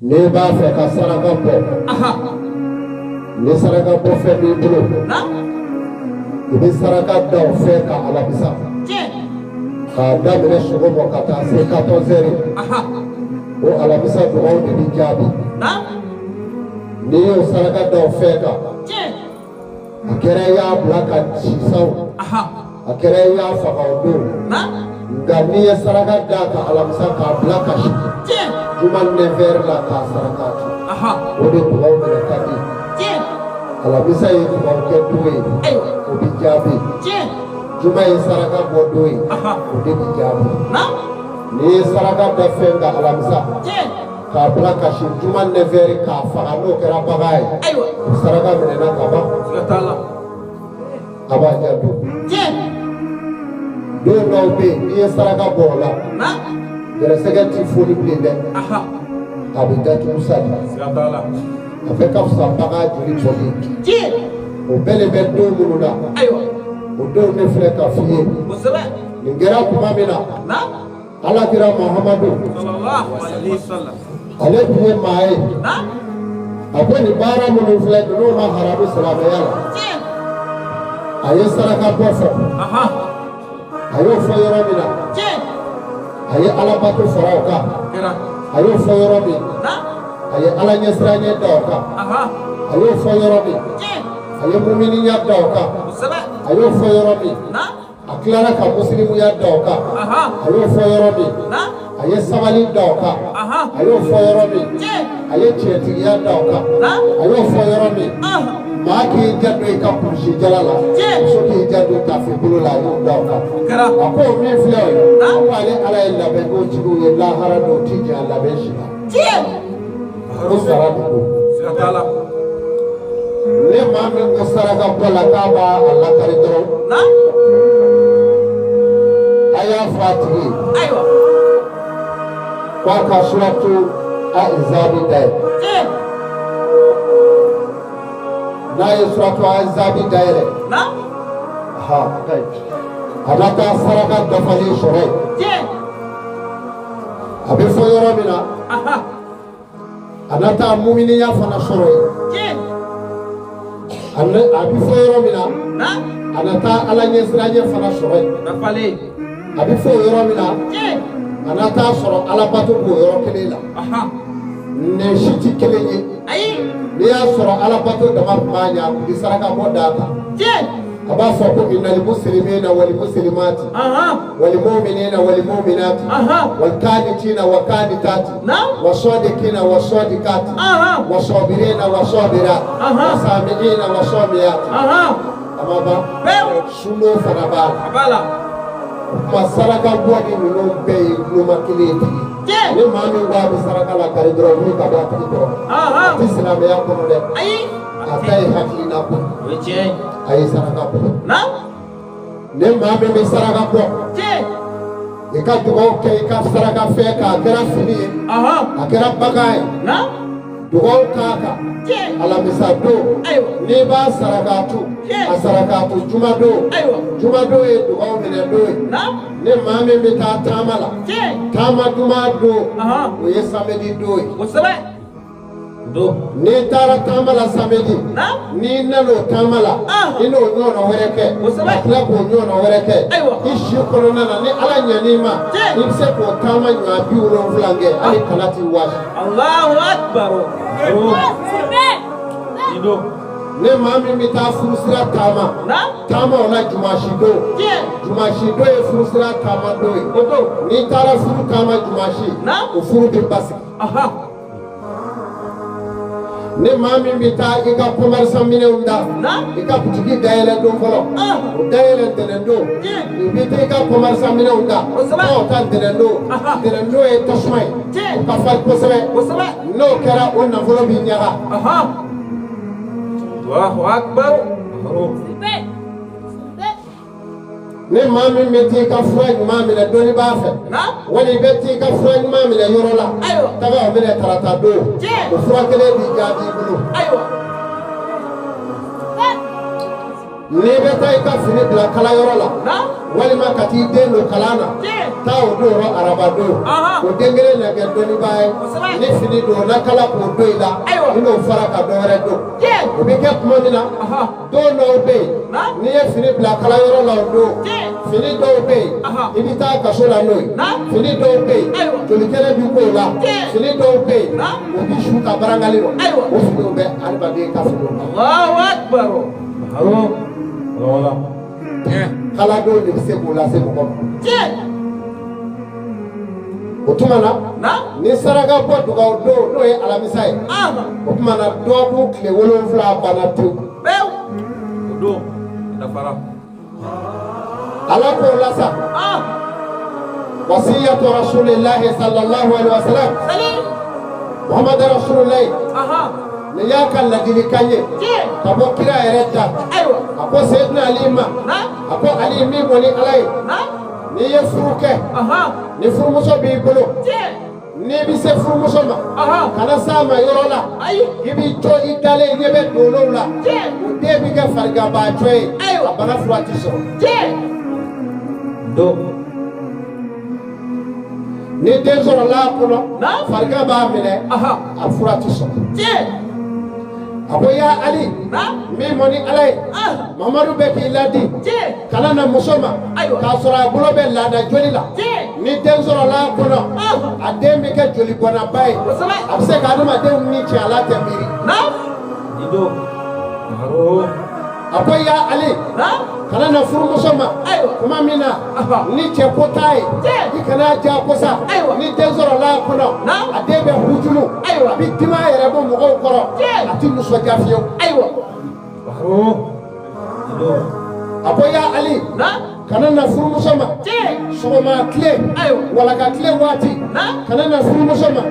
N'i b'a fɛ ka saraka bɔ, ni saraka bɔ fɛn b'i bolo, i bɛ saraka da o fɛn kan alamisa, k'a daminɛ sɔgɔma ka taa se 14 heures. O alamisa dugaw de bɛ jaabi. N'i y'o saraka da o fɛn kan, a kɛra i y'a bila ka si sa o, a kɛra i y'a faga o don, nka n'i ye saraka d'a kan alamisa k'a bila ka si juma 9 heures la k'a saraka tu, o de dugaw minɛ ka di. Alamisa ye dugaw kɛ don ye, o bɛ jaabi. Juma ye saraka bɔ don ye, o de bɛ jaabi. N'i ye saraka da fɛn kan alamisa k'a bila ka si juma 9 heures k'a faga, n'o kɛra bagan ye, o saraka minɛna ka ban. A b'a janto. Don dɔw bɛ yen, n'i ye saraka bɔ o la, gɛrɛsɛgɛ t'i foni bilen dɛ, a bɛ datugu sa de. A bɛɛ ka fisa bagan joli bɔli ye. O bɛɛ de bɛ don minnu na, o don ne filɛ ka f'i ye. Nin kɛra tuma min na, Alakira Muhamadu, ale tun ye maa ye, a ko nin baara minnu filɛ, ninnu ma haramu silamɛya la. A ye saraka bɔ fɔ. A y'o fɔ yɔrɔ min na, a ye alabato fara o kan. A y'o fɔ yɔrɔ min, a ye ala ɲɛsiranɲɛ da o kan. A y'o fɔ yɔrɔ min, a ye muminiya da o kan. A y'o fɔ yɔrɔ min, a tilara ka musilimuya da o kan. A y'o fɔ yɔrɔ min, a ye sabali da o kan. A y'o fɔ yɔrɔ min, a ye tiɲɛtigiya da o kan. A y'o fɔ yɔrɔ min, maa k'i janto i ka kulusi jala la, muso k'i janto tafe bolo la, a y'o da o kan. A ko min filɛ o ye, a ko ale Ala ye labɛn k'o tigiw ye lahara don, o ti jɛn a labɛn si la, ko sara de don. Ni maa min ko saraka bɔ la k'a b'a a lakari dɔrɔn, a y'a fɔ a tigi ye k'a ka suratu Azabi dayɛlɛ. N'a ye suratu Azabi dayɛlɛ, ha, a na taa saraka dafalen sɔrɔ yen. A bɛ fɔ yɔrɔ min na, a na taa muminiya fana sɔrɔ yen. A bɛ fɔ yɔrɔ min na, a na taa ala ɲɛsiranɲɛ fana sɔrɔ yen. A bɛ fɔ yɔrɔ min na, a na taa sɔrɔ alabato b'o yɔrɔ kelen la. Nin si tɛ kelen ye. N'i y'a sɔrɔ alabato dama tun b'a ɲɛ, a tun bɛ saraka bɔ d'a kan. A b'a fɔ ko innal muslimina wal muslimati wal mu'minina wal mu'minati wal qanitina wa qanitati wa sadiqina wa sadiqati wa sabirina wa sabirat wa samiina wa samiati. A ma ban, sundo fana b'a la. O tuma saraka bɔ ni ninnu bɛɛ ye guloma kelen ye tigi. Ni maa min ko a bɛ saraka lakari dɔrɔn, wuli ka bɔ a tigi kɔrɔ. A tɛ silamɛya kɔnɔ dɛ, a ta ye hakilina ko ye. A ye saraka bɔ. Ni maa min bɛ saraka bɔ, i ka dugawu kɛ i ka saraka fɛn kan, a kɛra fini ye, a kɛra bagan ye, dugawu k'a kan alamisa don. N'i b'a sarakatu, a sarakatu juma don. Juma don ye dugawu minɛ don ye. Ni maa min bɛ taa taama la, taama duman don, o ye samedi don ye. N'i taara taama la samedi, n'i nana o taama la, i n'o ɲɔgɔnna wɛrɛ kɛ, ka tila k'o ɲɔgɔnna wɛrɛ kɛ i si kɔnɔna na, ni Ala ɲɛn'i ma, i bɛ se k'o taama ɲɔgɔn 70 kɛ, hali kala t'i wɔsi. Ni maa min bɛ taa furusira taama, taama o la jumasi don. Jumasi don ye furusira taama don ye. N'i taara furu taama jumasi, o furu bɛ basigi. Ni maa min bɛ taa i ka commerçant minɛnw da, i ka butigi dayɛlɛ don fɔlɔ, o dayɛlɛ ntɛnɛn don. I bɛ taa i ka commerçant minɛnw da, o ta ntɛnɛn don. Ntɛnɛn don ye tasuma ye, o ka farin kosɛbɛ. N'o kɛra, o nafolo bɛ ɲaga. Allahu akbar. Ni maa min bɛ t'i ka fura ɲuman minɛ dɔnnibaa fɛ, wali i bɛ t'i ka fura ɲuman minɛ yɔrɔ la, taga o minɛ tarata don, o fura kelen b'i jaabi i bolo. N'i bɛ taa i ka fini bila kalayɔrɔ la walima ka t'i den don kalan na, taa o don yɔrɔ araba don, o den kelen na kɛ dɔnnibaa ye. Ni fini don o na kala k'o don i la, i n'o fara ka dɔ wɛrɛ don. O bɛ kɛ tuma min na, don dɔw bɛ yen, n'i ye fini bila kalayɔrɔ la o don, fini dɔw bɛ yen, i bɛ taa kaso la n'o ye. Fini dɔw bɛ yen, jolikɛnɛ bɛ k'o la. Fini dɔw bɛ yen, o bɛ su ta barangali rɔ. O finiw bɛ adamaden ka finiw la. Kaladon de bɛ se k'o lase mɔgɔ ma. O tuma na, ni saraka bɔ dugawu don, n'o ye alamisa ye, o tuma na dɔgɔkun tile 7 banna pewu. Ala k'o la sa, wasiyatu rasulillahi sallallahu alaihi wasallam, Muhammad rasulillahi, nin y'a ka ladilikan ye ka bɔ kira yɛrɛ da. A ko Seyidina Ali ma, a ko Ali, min kɔni Ala ye, n'i ye furu kɛ, ni furumuso b'i bolo, n'i bɛ se furumuso ma, kana s'a ma yɔrɔ la i b'i jɔ i dalen ɲɛ bɛ dolow la. O den bɛ kɛ fariganbaatɔ ye, a bana fura ti sɔrɔ. Ni den sɔrɔla a kɔnɔ, farigan b'a minɛ, a fura ti sɔrɔ. A ko ya Ali, min mɔni Ala ye, Mamadu bɛ k'i ladi, kana na muso ma k'a sɔrɔ a bolo bɛ laada joli la. Ni den sɔrɔla a kɔnɔ, a den bɛ kɛ jolibɔnnaba ye, a bɛ se ka adamadenw ni cɛ, ala tɛ miiri. A ko ya Ali, kana na furumuso ma tuma min na ni cɛ ko t'a ye, i kana jagosa. Ni den sɔrɔla a kɔnɔ, a den bɛ hujulu, a bɛ dimi a yɛrɛ bɔ mɔgɔw kɔrɔ, a tɛ nisɔndiya fiyewu. A ko ya Ali, kana na furumuso ma sɔgɔma tile walaka tile waati, kana na furumuso ma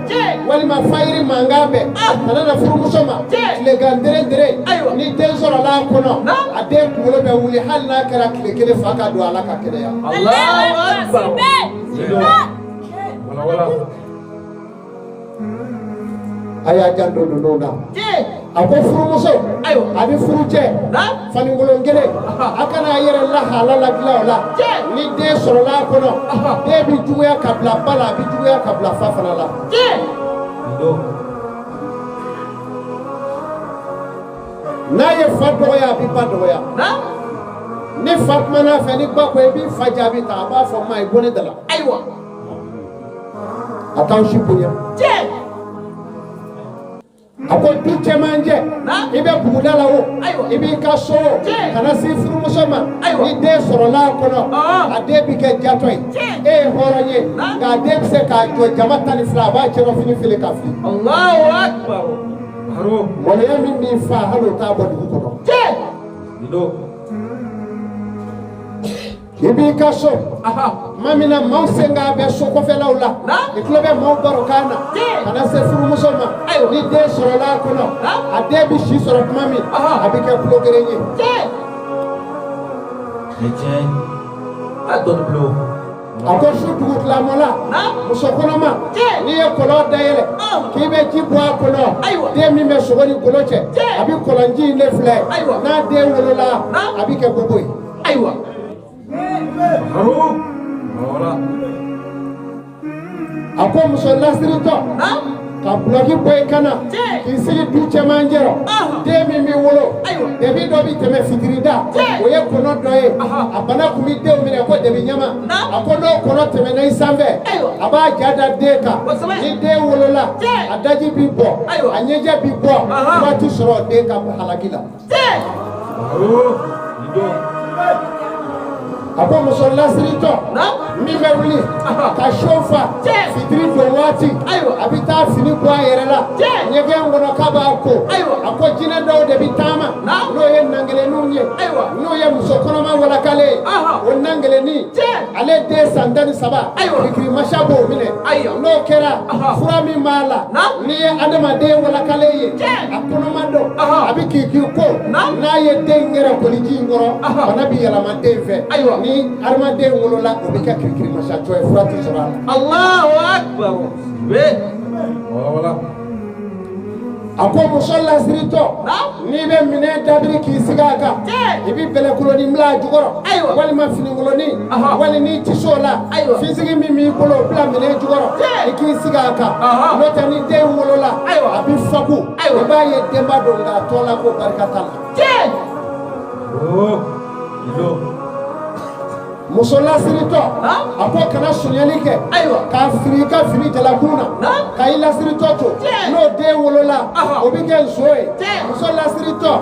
walima fayiri mankan bɛɛ, kana na furumuso ma tilegan dere dere. Ni den sɔrɔla a kɔnɔ, a den kunkolo bɛ wuli, hali n'a kɛra tile kelen fa ka don a la ka kɛnɛya. A y'a janto ninnu na. A ko furumuso ani furucɛ, fanikolon kelen, a kana a yɛrɛ lahala ladilan o la. Ni den sɔrɔla a kɔnɔ, den bɛ juguya ka bila ba la, a bɛ juguya ka bila fa fana la. N'a ye fa dɔgɔya, a bɛ ba dɔgɔya. Ni fa kumana a fɛ, ni ba ko i b'i fa jaabi ta, a b'a fɔ ma i bɔ ne da la. A t'aw si bonya. A ko du cɛmancɛ, i bɛ buguda la o, i b'i ka so o, kana se furumuso ma ni den sɔrɔla a kɔnɔ, a den bɛ kɛ jatɔ ye. E ye hɔrɔn ye, nka a den bɛ se k'a jɔ jama 12, a b'a cɛrɔfini fili ka fili. Maloya min b'i fa, hali o t'a bɔ dugu kɔnɔ. I b'i ka so tuma min na, maaw sen k'a bɛ so kɔfɛlaw la, i tulo bɛ maaw barokan na, kana se furumuso ma. Ni den sɔrɔla a kɔnɔ, a den bɛ si sɔrɔ tuma min, a bɛ kɛ tulogeren ye. A ko su dugutilamɔ la, muso kɔnɔma, n'i ye kɔlɔn dayɛlɛ k'i bɛ ji bɔ a kɔnɔ, den min bɛ sogo ni golo cɛ, a bɛ kɔlɔnji in de filɛ. N'a den wolola, a bɛ kɛ bobo ye. A ko muso lasiritɔ ka bulɔki bɔ i kan na k'i sigi du cɛmancɛ rɔ, den min bɛ wolo, debi dɔ bɛ tɛmɛ fitiri da, o ye kɔnɔ dɔ ye, a bana kun bɛ denw minɛ ko debi ɲama. A ko n'o kɔnɔ tɛmɛna i sanfɛ, a b'a ja da den kan. Ni den wolola, a daji bɛ bɔ, a ɲɛjɛ bɛ bɔ, waati sɔrɔ den ka halaki la. A ko muso lasiritɔ min bɛ wuli ka so fa fitiri don waati, a bɛ taa fini bɔ a yɛrɛ la ɲɛgɛn kɔnɔ k'a b'a ko. A ko jinɛ dɔw de bɛ taama, n'o ye nangelenninw ye, n'o ye muso kɔnɔma walakalen ye. O nangelennin, ale den san 13, kirimasa b'o minɛ. N'o kɛra, fura min b'a la, n'i ye adamaden walakalen ye, a kɔnɔma don, a bɛ k'i k'i ko, n'a ye den yɛrɛ koliji in kɔrɔ, bana bɛ yɛlɛma den fɛ. Ni adamaden wolola, o bɛ kɛ kirikirimasatɔ ye, fura tɛ sɔrɔ a la. Allahu akbar. A ko muso lasiritɔ, n'i bɛ minɛn dabiri k'i sigi a kan, i bɛ bɛlɛkolonin bila a jukɔrɔ walima finikoloni, wali n'i tɛ se o la, finsigi min b'i bolo, o bila minɛn jukɔrɔ, i k'i sigi a kan. N'o tɛ, ni den wolola, a bɛ faku, i b'a ye denba don, nka a tɔ la ko barika t'a la. Muso lasiritɔ, a ko kana sonyali kɛ k'a firi i ka fini jalakun na ka i lasiritɔ to. N'o den wolola, o bɛ kɛ nson ye. Muso lasiritɔ,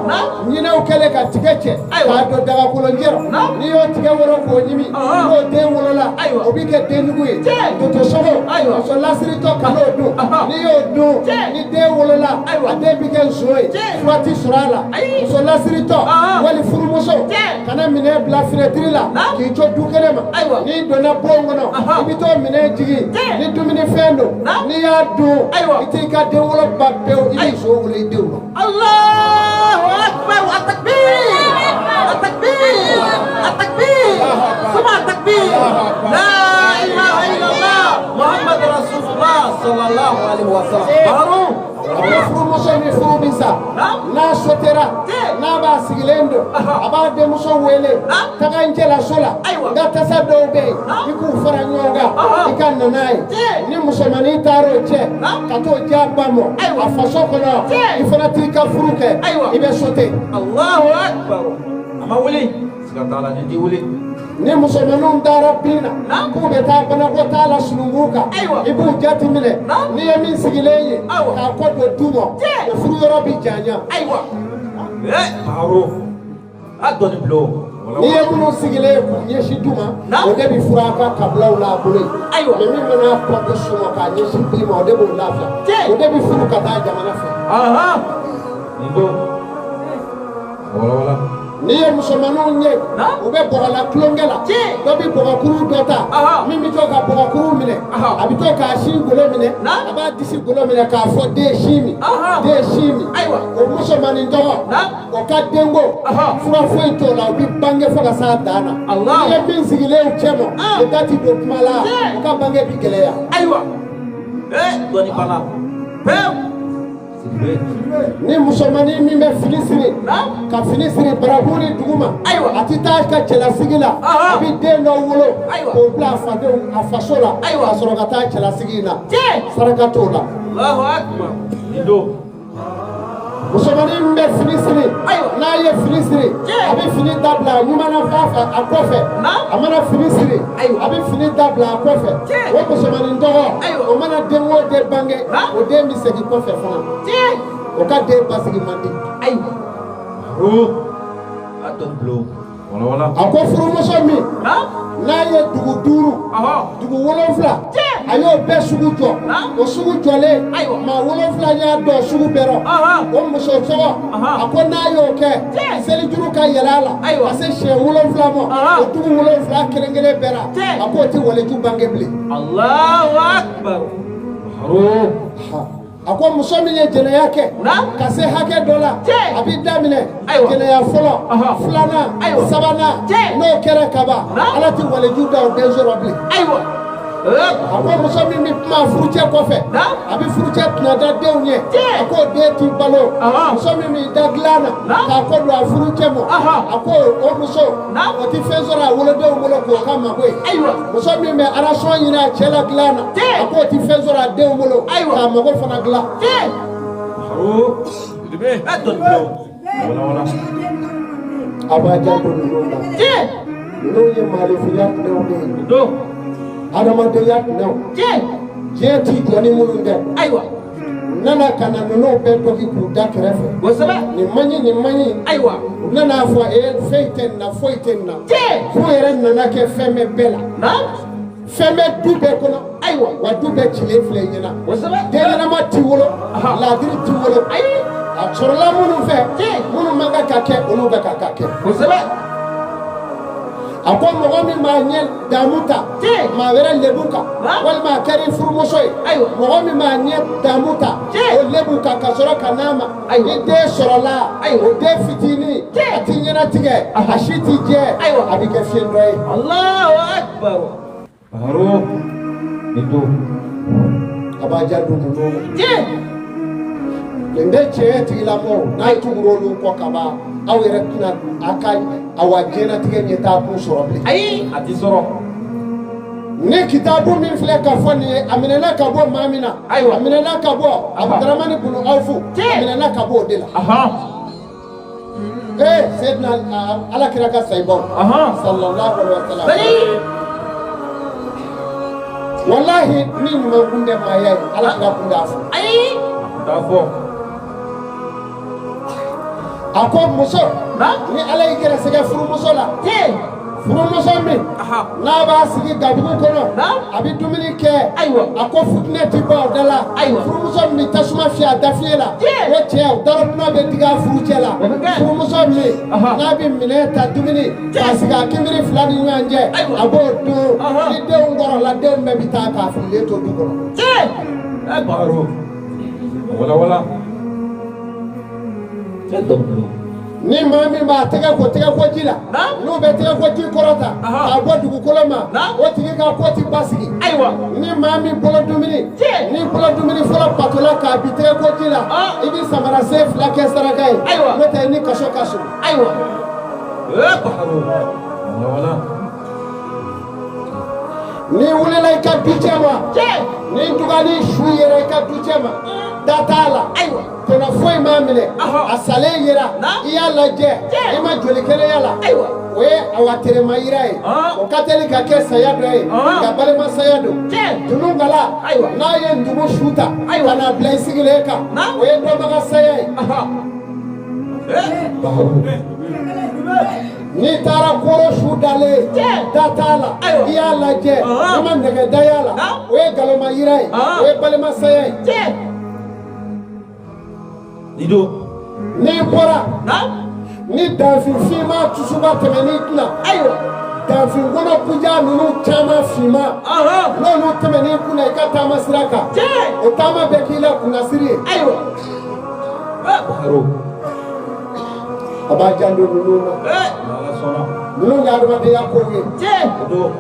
ɲinɛw kɛlen ka tigɛ cɛ k'a don dagakolonjɛ rɔ, n'i y'o tigɛ woro k'o ɲimi, n'o den wolola, o bɛ kɛ denjugu ye. Totosogo, muso lasiritɔ kan'o dun. N'i y'o dun, ni den wolola, a den bɛ kɛ nson ye, fura tɛ sɔrɔ a la. Muso lasiritɔ wali furumuso, kana minɛn bila finɛtiri la k'i to du kɛnɛ ma. N'i donna bon kɔnɔ, i bɛ t'o minɛn jigin. Ni dumunifɛn don, n'i y'a dun, i t'i ka den wolo ban pewu, i bɛ nson wolo i denw ma. Allahu akbar, takbir, takbir, takbir, suma takbir, la ilaha illallah, Muhammad rasulullah sallallahu alaihi wasallam. Baro. A bɛ furumuso ni furu bɛ sa, n'a sotera, n'a b'a sigilen don, a b'a denmuso wele: taga n cɛlaso la, n ka tasa dɔw bɛ yen, i k'u fara ɲɔgɔn kan, i ka na n'a ye. Ni musomannin taara o cɛ ka t'o di a ba ma a faso kɔnɔ, i fana t'i ka furu kɛ, i bɛ sote. Allahu akbar. A ma wuli, siga t'a la, ni ti wuli. Ni musomaninw taara bin na k'u bɛ taa banakɔtaa la sununkun kan, i b'u jate minɛ. N'i ye min sigilen ye k'a kɔ don du ma, o furu yɔrɔ bɛ janya. Ayiwa, baro a dɔɔni bulon. N'i ye minnu sigilen ye k'u ɲɛsin du ma, o de bɛ furu a ka kabilaw la a bolo yen. Mais min mana kɔ don su ma k'a ɲɛsin bin ma, o de b'o lafiya, o de bɛ furu ka taa jamana fɛ. Nin don wala wala. N'i ye musomaninw ye u bɛ bɔgɔla tulonkɛ la, dɔ bɛ bɔgɔkuru dɔ ta, min bɛ to ka bɔgɔkuru minɛ, a bɛ to k'a sin golo minɛ, a b'a disi golo minɛ k'a fɔ: den sin min, den sin min. O musomanin tɔgɔ, o ka denko, fura foyi t'o la, o bɛ bange fo ka s'a dan na. N'i ye min sigilen cɛ ma, o da ti don kuma la, o ka bange bɛ gɛlɛya. Ayiwa, dɔɔni banna pewu. Ni musomannin min bɛ fini siri, ka fini siri barakun ni dugu ma, a tɛ taa ka cɛlasigi la, a bɛ den dɔ wolo k'o bila a fadenw a faso la, ka sɔrɔ ka taa cɛlasigi in na, saraka t'o la. Allahu akbar. Nin don. Musomannin min bɛ fini siri, n'a ye fini siri, a bɛ fini dabila a ɲuman fan fɛ a kɔfɛ. A mana fini siri, a bɛ fini dabila a kɔfɛ. O musomannin tɔgɔ, o mana den o den bange, o den bɛ segin kɔfɛ fana, o ka den basigi man di. Ayiwa, a dɔɔni bulon wala wala. A ko furumuso min n'a ye dugu 5, dugu 7, a y'o bɛɛ sugu jɔ, o sugu jɔlen, maa 7 y'a dɔn sugu bɛɛ rɔ, o muso tɔgɔ, a ko n'a y'o kɛ, selijuru ka yɛlɛ a la ka se siɲɛ 7 ma, o dugu 7 kelen kelen bɛɛ la, a k'o tɛ waliju bange bilen. Allahu akbar. A ko muso min ye jɛnɛya kɛ ka se hakɛ dɔ la, a bɛ daminɛ jɛnɛya fɔlɔ, filanan, sabanan, n'o kɛra kaban, Ala tɛ waliju da o den sɔrɔ bilen. A ko muso min bɛ kuma furucɛ kɔfɛ, a bɛ furucɛ tɛna da denw ɲɛ, a k'o den t'i balo. Muso min b'i da dilan na k'a kɔ don a furucɛ ma, a ko o muso, o tɛ fɛn sɔrɔ a wolodenw bolo k'o ka mako ye. Muso min bɛ arasɔn ɲini a cɛ la dilan na, a k'o tɛ fɛn sɔrɔ a denw bolo k'a mako fana dilan. A dɔɔni bulon wala wala. A b'a janto ninnu na. Ninnu ye maalifinya tinɛw de ye, Nin don. adamadenya tinɛw, diɲɛ ti jɔ ni minnu tɛ. U nana ka na ninnu bɛɛ dɔki k'u da kɛrɛfɛ. Nin man ɲi, nin man ɲi. U nana fɔ e foyi tɛ nin na, foyi tɛ nin na. F'u yɛrɛ nana kɛ fɛn bɛ bɛɛ la, fɛn bɛ du bɛɛ kɔnɔ. Wa du bɛɛ cilen filɛ i ɲɛna. Den ɲɛnama t'i wolo, laadiri t'i wolo. A sɔrɔla minnu fɛ, minnu man kan ka kɛ, olu bɛ ka kɛ. A ko mɔgɔ min b'a ɲɛ damu ta maa wɛrɛ lebu kan, walima a kɛra i furumuso ye, mɔgɔ min b'a ɲɛ damu ta o lebu kan ka sɔrɔ ka n'a ma, ni den sɔrɔla, o den fitinin, a ti ɲɛnatigɛ, a si ti jɛ, a bɛ kɛ fiyentɔ ye. Allahu akbar. Baro. Nin don. A b'a janto ninnu na. Nin tɛ tiɲɛ tigilamɔgɔw n'a ye tugur'olu kɔ ka ban, aw yɛrɛ tɛna a ka awa diɲɛlatigɛ ɲɛtaa kun sɔrɔ bilen. Ayi, a ti sɔrɔ. Ni kitabu min filɛ ka fɔ nin ye, a minɛna ka bɔ maa min na, Ayiwa. a minɛna ka bɔ Abudramani bunu Awfu, a minɛna ka bɔ o de la. Ee, Seydina Ala kira ka sayibaw, sallallahu alaihi wa sallam, Bali. Walahi, ni ɲuman kun tɛ maaya ye, Ala kira kun t'a fɔ. Ayi, t'a fɔ. A ko muso, ni Ala y'i gɛrɛsɛgɛ furumuso la, furumuso min n'a b'a sigi gabugu kɔnɔ, a bɛ dumuni kɛ, Ayiwa. a ko futinɛ ti bɔ a da la, Ayiwa. furumuso min bɛ tasuma fiyɛ a dafiɲɛ la, o cɛ o darɔnuna bɛ digi a furucɛ la. O bɛ kɛ. Furumuso min n'a bɛ minɛn ta dumuni k'a sigi a kinbiri fila ni ɲɔgɔn cɛ, Ayiwa. a b'o dun, Aha. ni denw kɔrɔla, denw bɛɛ bɛ taa k'a fililen to du kɔnɔ. Tiɲɛ. Ɛ, Bakaro. Wala wala. Cɛ dɔn. Ni maa min b'a tɛgɛ ko tɛgɛ ko ji la, n'u bɛ tɛgɛ ko ji kɔrɔta k'a bɔ dugukolo ma, o tigi ka ko ti basigi. Ayiwa. Ni maa min bolo dumuni, Tiɲɛ. ni bolo dumuni fɔlɔ batola k'a bi tɛgɛ ko ji la, i bɛ samara sen fila kɛ saraka ye. Ayiwa. N'o tɛ, i ni kaso ka surun. Ayiwa. Ɛ, Bakaro. Wala wala. N'i wulila i ka du cɛ ma, Tiɲɛ. ni dugani su yera i ka du cɛ ma, da t'a la, Ayiwa. kɔnɔ foyi m'a minɛ, a salen yera, i y'a lajɛ, Tiɲɛ. i ma joli kɛnɛya la, Ayiwa. o ye awa terema yira ye. O ka teli ka kɛ saya dɔ ye, nka balima saya don. Tiɲɛ. Dunungala, Ayiwa. n'a ye ntumu su ta Ayiwa. ka n'a bila i sigilen kan, o ye dɔnbaga saya ye. Ɛ, Bakaro. N'i taara koro su dalen, Tiɲɛ. da t'a la, Ayiwa. i y'a lajɛ, i ma nɛgɛ da y'a la, o ye galoma yira ye, o ye balima saya ye. Tiɲɛ. Ni don. N'i bɔra, ni danfin finman tusuba tɛmɛn'i kunna, Ayiwa. danfin kɔnɔ kuja ninnu caman finman, n'olu tɛmɛn'i kunna i ka taama sira kan, Tiɲɛ. o taama bɛ k'i la kunnasiri ye. Ayiwa. Ɛ, Bakaro. A b'a janto ninnu na. Ɛ, n'Ala sɔnna. Ninnu ye adamadenya kow ye. Tiɲɛ. O don.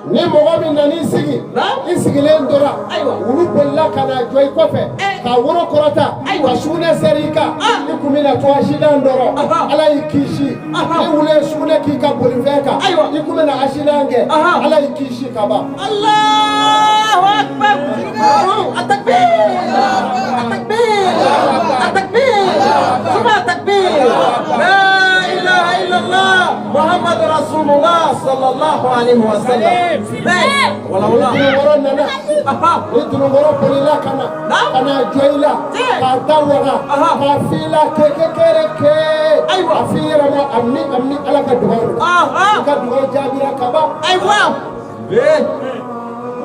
Ni mɔgɔ min nan'i sigi, i sigilen tora, Ayiwa. wulu bolila ka na jɔ i kɔfɛ Eh. ka woro kɔrɔta Ayiwa. ka sugunɛ sɛri i kan, Ah. i kun bɛna to accident dɔrɔn, Ala y'i kisi. Ni wulu ye sugunɛ k'i ka bolifɛn kan, Ayiwa. i kun bɛna accident kɛ, Ala y'i kisi ka ban. Allahu Akbar. Atakbir. Atakbir. Atakbir. Suma takbir. La ilaha illallah. Muhammad Rasulullah sallallahu alaihi wa sallam. Bẹ́ẹ̀. Wala Ni wala. dununkɔrɔ nana, ni dununkɔrɔ bolila ka na ka na jɔ i la, Tiɲɛ. k'a da waga, k'a f'i la keke kere ke, Ayiwa. a f'i yɛrɛ ma ami ami, Ala ka dugawu don, i ka dugawu jaabira ka ban. Ayiwa. Bẹ́ẹ̀.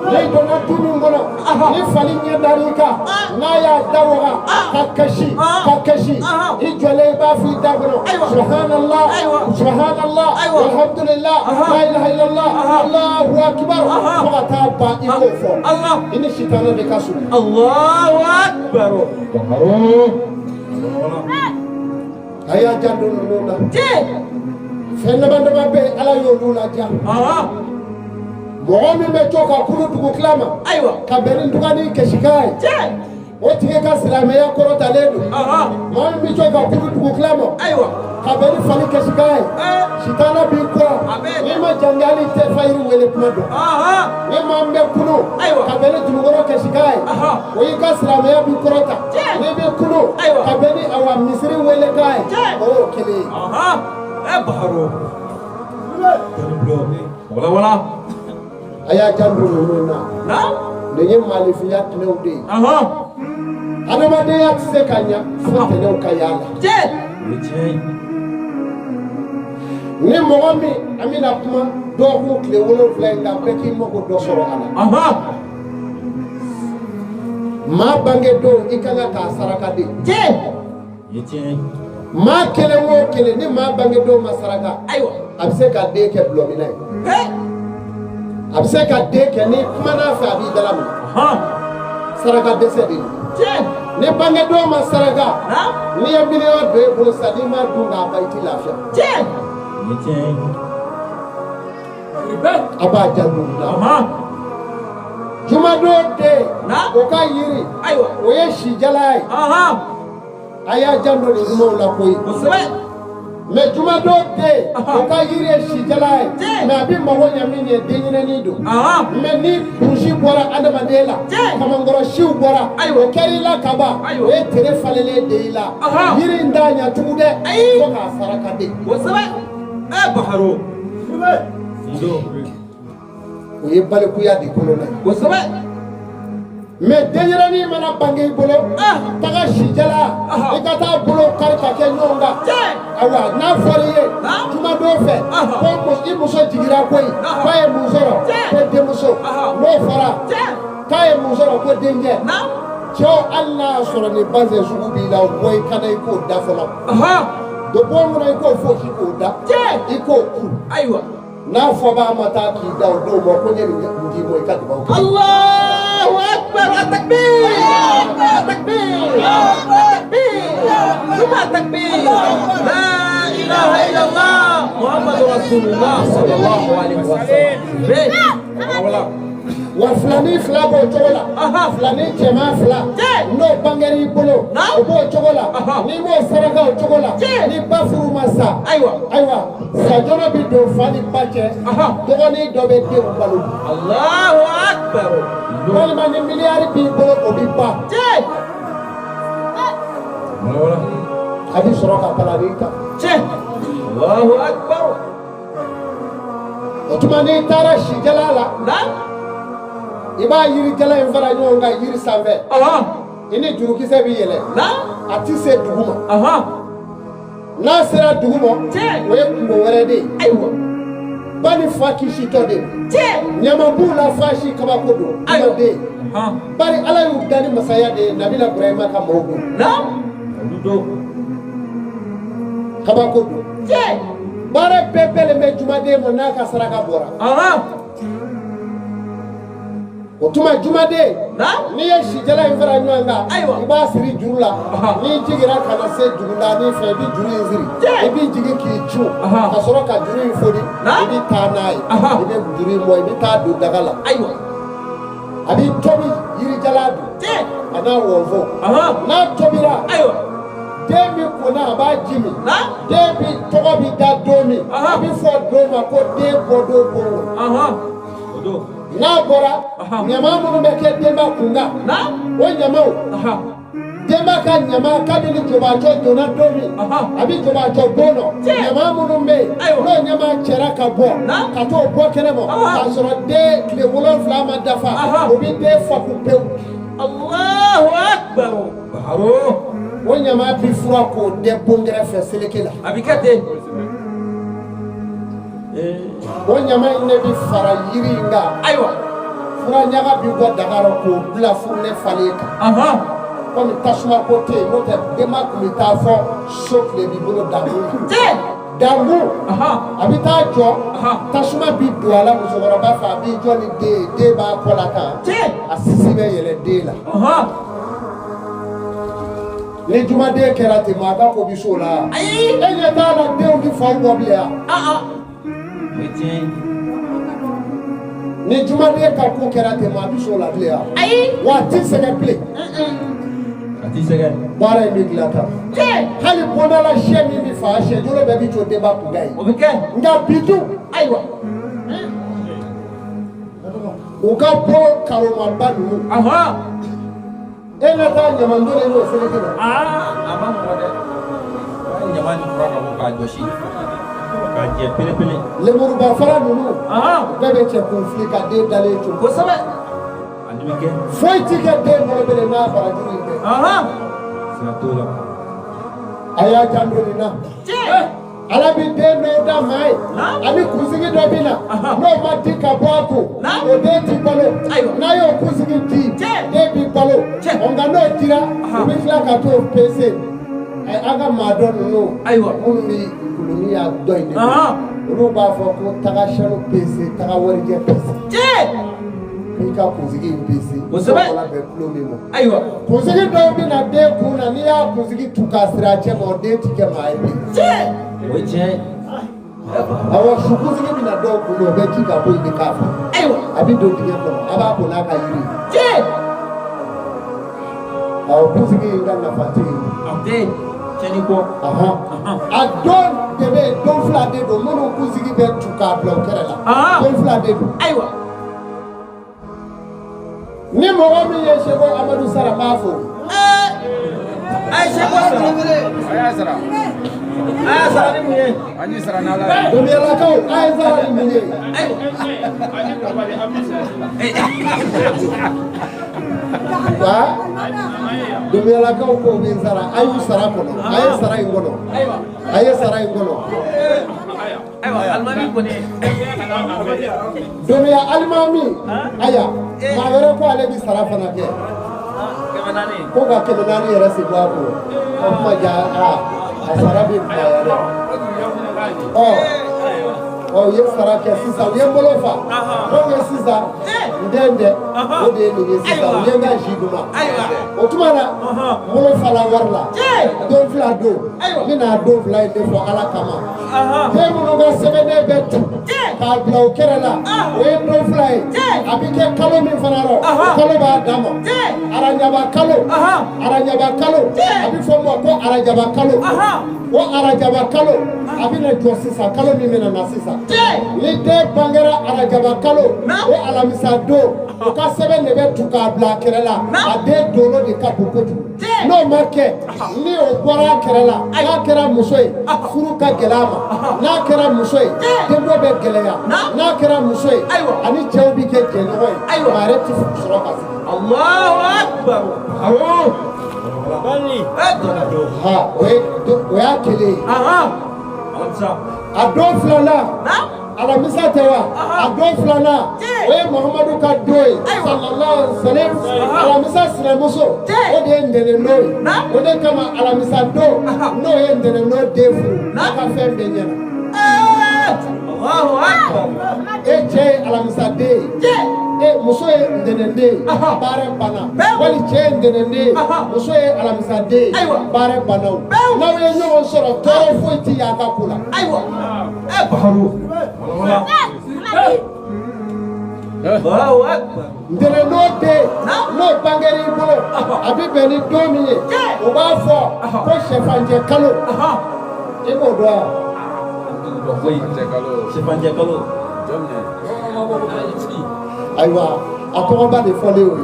N'i donna du min kɔnɔ, ni fali ɲɛ dar'i kan, n'a y'a da waga ka kasi, ka kasi, i jɔlen, i b'a f'i da kɔnɔ: Ayiwa. Subhanallah, Ayiwa. subhanallah, Ayiwa. alhamdulillah, la ilaha illallah, Allahu akbar, fo ka taa ban, i k'o fɔ. Allah. I ni sitana de ka surun. Allahu Akbar. Bakaro. A y'a janto ninnu na. Tiɲɛ. Fɛn dama dama bɛ yen, Ala y'olu ladiya. Mɔgɔ min bɛ to ka kulu dugutila ma Ayiwa. ka bɛn ni dugani kasikan ye, Tiɲɛ. o tigi ka silamɛya kɔrɔtalen don. Maa min bɛ to ka kulu dugutila ma Ayiwa. ka bɛn ni fali kasikan ye, sitana b'i kɔ. A bɛ. N'i ma jange, hali tɛ fayiri wele kuma dɔn. Ni maa min bɛ kulu Ayiwa. ka bɛn ni dununkɔrɔ kasikan ye, o y'i ka silamɛya b'i kɔrɔta. Tiɲɛ. N'i bɛ kulu Ayiwa. ka bɛn ni awa misiri welekan ye, Tiɲɛ. o y'o kelen ye. Ɛ, Bakaro. Wala wala. A y'a janto ninnu na. Naam. Nin ye maalifinya tɛnɛw de ye. Adamadenya tɛ se ka ɲa fo tɛnɛw ka y'a la. Tiɲɛ. O ye tiɲɛ ye. Ni mɔgɔ min, an bɛna kuma dɔgɔkun tile 7 in kan, bɛɛ k'i mako dɔ sɔrɔ a la. Maa bange don, i ka kan k'a saraka de. Tiɲɛ. O ye tiɲɛ ye. Maa kelen o kelen, ni maa bange don ma saraka, Ayiwa. a bɛ se ka den kɛ bulɔmina ye. He. A bɛ se ka den kɛ, ni kumana fɛ, a b'i dala minɛ. Saraka dɛsɛ de don. Tiɲɛ. Ni bange don ma saraka, Naam. n'i ye miliyɔn don e bolo sisan, n'i ma dun k'a ban, i t'i lafiya. Tiɲɛ. O ye tiɲɛ ye. A b'a janto nin na. Jumadon den, Naam. o ka yiri, Ayiwa. o ye sijala ye. A y'a janto nin kumaw la koyi. Mais jumadon den, o ka yiri ye sijala ye, mais a bɛ mago ɲɛ min ye, denyɛrɛnin don. Mais ni kurusi bɔra adamaden la, kamankɔrɔ siw bɔra, o kɛra i la kaban, o ye tere falenlen de i la. Yiri in t'a ɲɛ tugun dɛ, fo k'a saraka de. Kosɛbɛ. Ɛ Baharo. O ye balikuya de kɔnɔna ye. Kosɛbɛ. Mais denyɛrɛnin mana bange i bolo, taga sijala, i ka taa bolo kari ka kɛ ɲɔgɔn kan. Ayiwa, n'a fɔra i ye jumadon fɛ ko i muso jiginra koyi, k'a ye mun sɔrɔ? Ko denmuso. N'o fɔra k'a ye mun sɔrɔ? Ko denkɛ. Cɛw, hali n'a y'a sɔrɔ ni bazɛn sugu b'i la, o bɔ i kana i k'o da fɔlɔ. Don bon kɔnɔ, i k'o fosi k'o da, i k'o ku. Ayiwa. N'a fɔ b'a ma taa k'i da o don ma ko n ye nin d'i ma, i ka dugawu kɛ. Allahu akbar, takbir, takbir, takbir, suma takbir, la ilaha illallah, Muhammadu rasulullah sallallahu alaihi wasallam. Wala. Wa filanin fila b'o cogo la, filanin cɛman fila n'o bangera i bolo, o b'o cogo la. N'i m'o saraka o cogo la, ni ba furu ma sa, ayiwa, ayiwa, sajɔnɔ bɛ don fa ni ba cɛ, dɔgɔnin dɔ bɛ denw balo. Allahu akbar. Walima ni miliyari b'i bolo, o bɛ ban. A bɛ sɔrɔ ka palani ta. Allahu akbar. O tuma n'i taara sijala la, i b'a yirijala in fara ɲɔgɔn kan yiri sanfɛ. I ni jurukisɛ bɛ yɛlɛ. A ti se dugu ma. N'a sera dugu ma, o ye kunko wɛrɛ de ye. Ayiwa. Ba ni fa kisitɔ de. Ɲama b'u la, fa si kabako don. Ayiwa. Den. Bari Ala y'u da ni masaya de ye, Nabila Burahima ka maaw don. Kabako don. Baara bɛɛ bɛlen bɛ jumaden ma n'a ka saraka bɔra. O tuma jumaden, n'i ye sijala in fara ɲɔgɔn kan, i b'a siri juru la. N'i jiginra ka na se dugundani fɛ, i bɛ juru in siri, i bɛ jigin k'i cun ka sɔrɔ ka juru in foni, i bɛ taa n'a ye, i bɛ juru in bɔ, i bɛ taa don daga la. A bɛ tobi yirijala dun a n'a wɔnfɔ. N'a tobira, den bɛ ko n'a a b'a ji min. Den bi tɔgɔ bɛ da don min, a bɛ fɔ don ma ko den bɔ don bon kɔnɔ. N'a bɔra, ɲama minnu bɛ kɛ denba kun kan, o ɲamaw, denba ka ɲama, kabini jobacɔ donna don min, a bɛ jobacɔ bon nɔ, ɲama minnu bɛ yen, n'o ɲama cɛra ka bɔ ka t'o bɔ kɛnɛ ma, k'a sɔrɔ den tile 7 ma dafa, o bɛ den faku pewu. Allahu akbar. O ɲama bɛ fura k'o dɛ bon kɛrɛfɛ seleke la. A bɛ kɛ ten. O ɲama in de bɛ fara yiri in kan. Ayiwa. Fura ɲaga bɛ bɔ daga rɔ k'o bila furulen falen kan. Komi tasuma ko tɛ yen, n'o tɛ denba tun bɛ taa fɔ so tile b'i bolo dankun na. Dankun, a bɛ taa jɔ, tasuma bɛ don a la musokɔrɔba fɛ, a b'i jɔ ni den ye, den b'a kɔ la tan, a sisi bɛ yɛlɛ den la. Ni jumaden kɛra ten, maa ka ko bɛ s'o la. Ayi. E ɲɛ t'a la denw bɛ faw bɔ bilen wa? O ye tiɲɛ ye. Ni jumaden ka ko kɛra ten, maa bɛ s'o la bilen wa? Ayi. Wa a ti sɛgɛn bilen. A ti sɛgɛn. Baara in bɛ dilan tan. Hali bonda la, sɛ min bɛ fa, sɛ jolo bɛɛ bɛ jɔ denba kun kan ye. O bɛ kɛ. Nka bi dun. Ayiwa. U ka bɔ karomaba ninnu. E ka taa ɲamandon n'o seleke la. Aa, a ma nɔgɔ dɛ. A ye ɲama ni fura ka bɔ k'a jɔsi. K'a jɛ pelepele. Lemuruba fara ninnu. Bɛɛ bɛ cɛ k'u fili ka den dalen to. Kosɛbɛ. A dun bɛ kɛ. Foyi ti kɛ den bolo bilen n'a barajuru in tɛ. Siga t'o la. A y'a janto nin na. Ala bɛ den dɔw da maa ye, ani kunsigi dɔ bɛ na, n'o ma di ka bɔ a kun, o den ti balo. N'a y'o kunsigi di, den bi balo. Nka n'o dira, u bɛ tila ka t'o pese. An ka maa dɔ ninnu, minnu bɛ kuluni y'a dɔ in de, olu b'a fɔ ko taga sanu pese, taga warijɛ pese. K'i ka kunsigi in pese. Kosɛbɛ. N'o bɔra bɛn kulo min ma. Ayiwa. Kunsigi dɔw bɛ na den kun na, n'i y'a kunsigi tu k'a siri a cɛ ma, o den ti kɛ maa ye bilen. O ye tiɲɛ ye. Awɔ, su kunsigi bɛ na dɔw kun na, o bɛ ji ka bɔ yen de k'a fa. Ayiwa. A bɛ don dingɛ kɔnɔ, a b'a ko n'a ka yiri ye. Awɔ, kunsigi in ka nafa tɛ yen. A tɛ yen, tiɲɛni kɔ. Ɔhɔn, a don de bɛ yen, don fila de don minnu kunsigi bɛ tu k'a bila u kɛrɛ la. Don fila de don. Ayiwa. Ni mɔgɔ min ye Seko Amadu sara, n b'a fo. A ye Seko sara. A y'a sara. A y'a sara ni mun ye? An y'i sara n'Ala ye. Domiyalakaw, a ye sara ni mun ye? Ayiwa. Wa Domiyalakaw ko bɛ sara, a y'u sara kɔnɔ, a ye sara in kɔnɔ, a ye sara in kɔnɔ. Ayiwa, alimami kɔni. Domiya alimami, aya, maa wɛrɛ ko ale bɛ sara fana kɛ. 400. Ko ka 400 yɛrɛ sen bɔ a kun. O kuma ja, a sara bɛ kunbaya dɛ. Ɔ ɔ, u ye sara kɛ sisan, u ye n bolo fa. Donc sisan n den dɛ, o de ye nin ye sisan, u ye n ka jus d'u ma. O tuma na, n bolo fala wari la. Don fila don, n bɛna don fila in de fɔ Ala kama. Den minnu ka sɛbɛnden bɛ tu k'a bila o kɛrɛ la, o ye don fila ye. A bɛ kɛ kalo min fana rɔ, kalo b'a dan ma. Arajaba kalo, arajaba kalo, a bɛ fɔ o ma ko arajaba kalo. O arajaba kalo, a bɛna jɔ sisan, kalo min bɛna na sisan. Ni den bangera arajaba kalo, o alamisa don, o ka sɛbɛn de bɛ tu k'a bila a kɛrɛ la. A den dolo de ka bon kojugu. N'o ma kɛ, ni o bɔra a kɛrɛ la, n'a kɛra muso ye, furu ka gɛlɛ a ma. N'a kɛra muso ye, denko bɛ gɛlɛya. N'a kɛra muso ye, ani cɛw bɛ kɛ jɛɲɔgɔn ye, maa yɛrɛ tɛ sɔrɔ ka sigi. Allahu akbar. Awɔ. Ha, o y'a kelen ye. Alamisa. A don filanan, alamisa tɛ wa? A don filanan, o ye Muhamadu ka don ye, sallallahu alaihi wasallam. Alamisa sinamuso, o de ye ntɛnɛndon ye. O de kama alamisa don, n'o ye ntɛnɛndon den furu, a ka fɛn bɛɛ ɲɛna. Allahu akbar. E cɛ ye alamisa den ye, e muso ye ntɛnɛnden ye, baara banna. Wali cɛ ye ntɛnɛnden ye, muso ye alamisa den ye, baara banna. O n'aw ye ɲɔgɔn sɔrɔ, tɔɔrɔ foyi ti y'a ka ko la. Ayiwa. Baharu. Wala. Allahu akbar. Ntɛnɛndon den, n'o bangera i bolo, a bɛ bɛn ni don min ye, o b'a fɔ ko sɛfanjɛ kalo. I b'o dɔn wa? Sɛfanjɛ kalo. Ayiwa, a tɔgɔba de fɔlen o ye.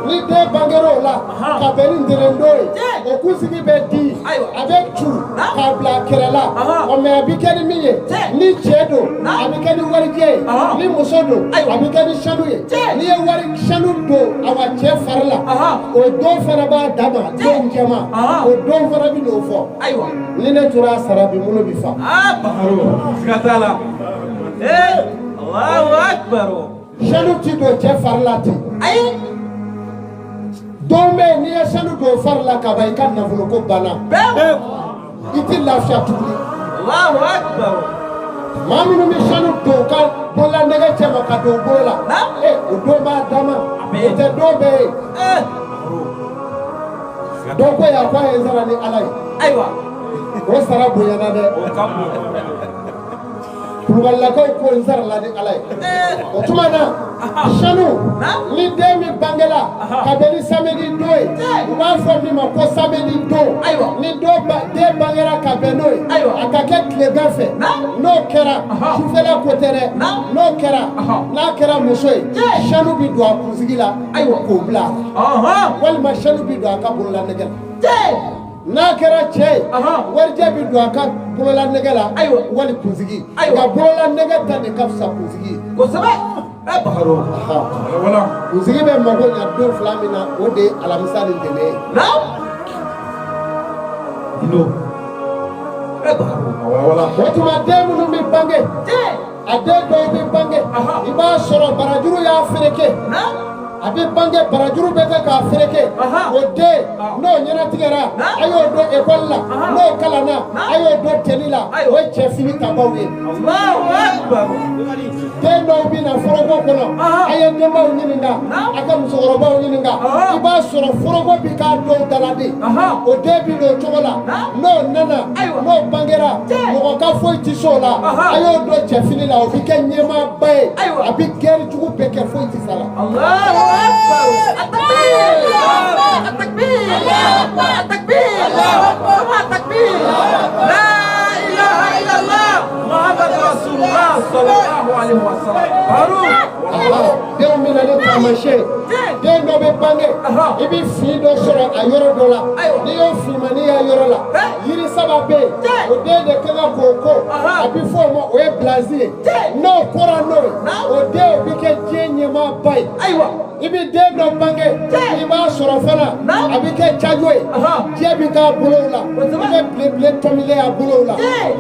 Ni den bangera o la ka bɛn ni ntɛnɛndon ye, o kunsigi bɛ di, a bɛ tu k'a bila a kɛrɛ la. Ɔ mɛ a bɛ kɛ ni min ye, ni cɛ don, a bɛ kɛ ni warijɛ ye. Ni muso don, a bɛ kɛ ni sanu ye. N'i ye wari sanu don awa cɛ fari la, o don fana b'a dan ma, don jɛma, o don fana bɛ n'o fɔ. Ayiwa. Ni ne tora a sara bi, n bolo bi fa. Baharu. Siga t'a la. Allahu akbar. Sanu ti don cɛ fari la ten. Ayi. Don bɛ yen, n'i ye sanu don fari la ka ban, i ka nafolo ko banna. I ti lafiya tuguni. Allahu akbar. Maa minnu bɛ sanu don u ka bololanɛgɛ cɛ ma ka don u bolo la, o don b'a dama, o tɛ don bɛɛ ye. Dɔ ko yan k'a ye n sara ni Ala ye. Ayiwa. O sara bonyana dɛ. O ka bon. Kulubalilakaw ko n sarala ni Ala ye. O tuma na, sanu, ni den min bangela ka bɛn ni samedi don ye, u b'a fɔ min ma ko samedi don. Ni den bangera ka bɛn n'o ye, a ka kɛ tilegan fɛ. N'o kɛra, sufɛla ko tɛ dɛ. N'o kɛra, n'a kɛra muso ye, sanu bɛ don a kunsigi la k'o bila a la, walima sanu bɛ don a ka bololanɛgɛ la. N'a kɛra cɛ ye, warijɛ bɛ don a ka bololanɛgɛ la, wali kunsigi. Nka bololanɛgɛ ta de ka fisa kunsigi ye. Kosɛbɛ. Baharu. Kunsigi bɛ mago ɲa don fila min na, o de ye alamisa ni ntɛnɛn ye. O tuma den minnu bɛ bange, a den dɔw bɛ bange, i b'a sɔrɔ barajuru y'a fereke. A bɛ bange, barajuru bɛ kɛ k'a fereke. O den, n'o ɲɛnatigɛra, a y'o don ekɔli la, n'o kalanna, a y'o don teni la, o ye cɛfini tabaw ye. Den dɔw bɛ na foroko kɔnɔ, a ye denbaw ɲininka, a ka musokɔrɔbaw ɲininka, i b'a sɔrɔ foroko bɛ k'a dɔw daladen. O den bɛ don o cogo la, n'o nana, n'o bangera, mɔgɔ ka foyi tɛ s'o la, a y'o don cɛfini la, o bɛ kɛ ɲɛmaaba ye, a bɛ gɛri jugu bɛɛ kɛ, foyi tɛ s'a la. Akbar. At-takbir. At-takbir. At-takbir. At-takbir. La ilaha illallah. Muhammad Rasulullah sallallahu alaihi wasallam. Baru. Denw bɛ na ni taamasiyɛn den dɔ bɛ bange i bɛ fin dɔ sɔrɔ a yɔrɔ dɔ la n'i y'o finmani y'a yɔrɔ la yiri saba bɛ yen o den de ka kan k'o ko a bɛ fɔ o ma o ye bilazi ye n'o kora n'o ye o den o bɛ kɛ diɲɛ ɲɛmaaba ye. Ayiwa. I bɛ den dɔ bange i b'a sɔrɔ fana a bɛ kɛ cajo ye diɲɛ bɛ k'a bolow la i bɛ belebele tɔmilen a bolow la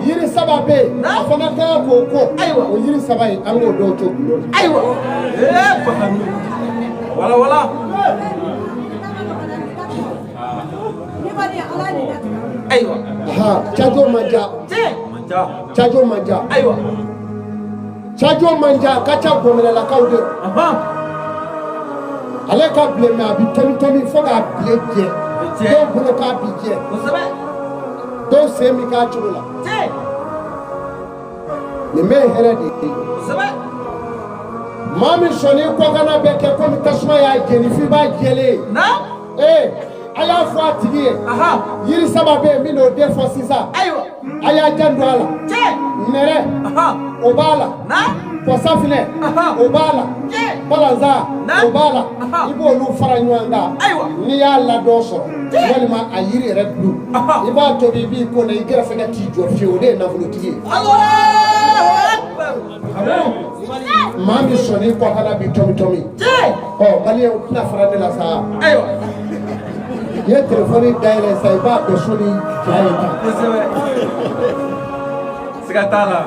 yiri saba bɛ yen a fana ka kan k'o ko o yiri saba in an k'o dɔw to gundo la. Ayiwa. Wala wala. Ayiwa. Cajo man ca. Cajo man ca. Ayiwa. Cajo man ca a ka ca gɔminɛlakaw de. Ale ka bilen mɛ a bɛ tɔmi tɔmi fo k'a bilen jɛ dɔw bolo k'a bi jɛ dɔw sen bɛ k'a cogo la nin bɛɛ ye hɛrɛ de ye. Maa min sɔnni kɔkanna bɛ kɛ komi tasuma y'a jeni f'i b'a jɛlen ye. Ee a y'a fɔ a tigi ye yiri saba bɛ yen min n'o den fɔ sisan a y'a janto a la nɛrɛ o b'a la kɔsafinɛ o b'a la balanza o b'a la i b'olu fara ɲɔgɔn kan n'i y'a ladɔn sɔrɔ walima a yiri yɛrɛ bulu i b'a tobi i b'i ko na i gɛrɛsɛgɛ t'i jɔ fiyewu o de ye nafolotigi ye. Maa min sɔnni kɔkanna bi tɔmi tɔmi ɔ maliyɛnw tɛna fara ne la sa. Ayiwa. I ye telefɔni dayɛlɛ sa i b'a bɛɛ so ni ja ye tan. Siga t'a la.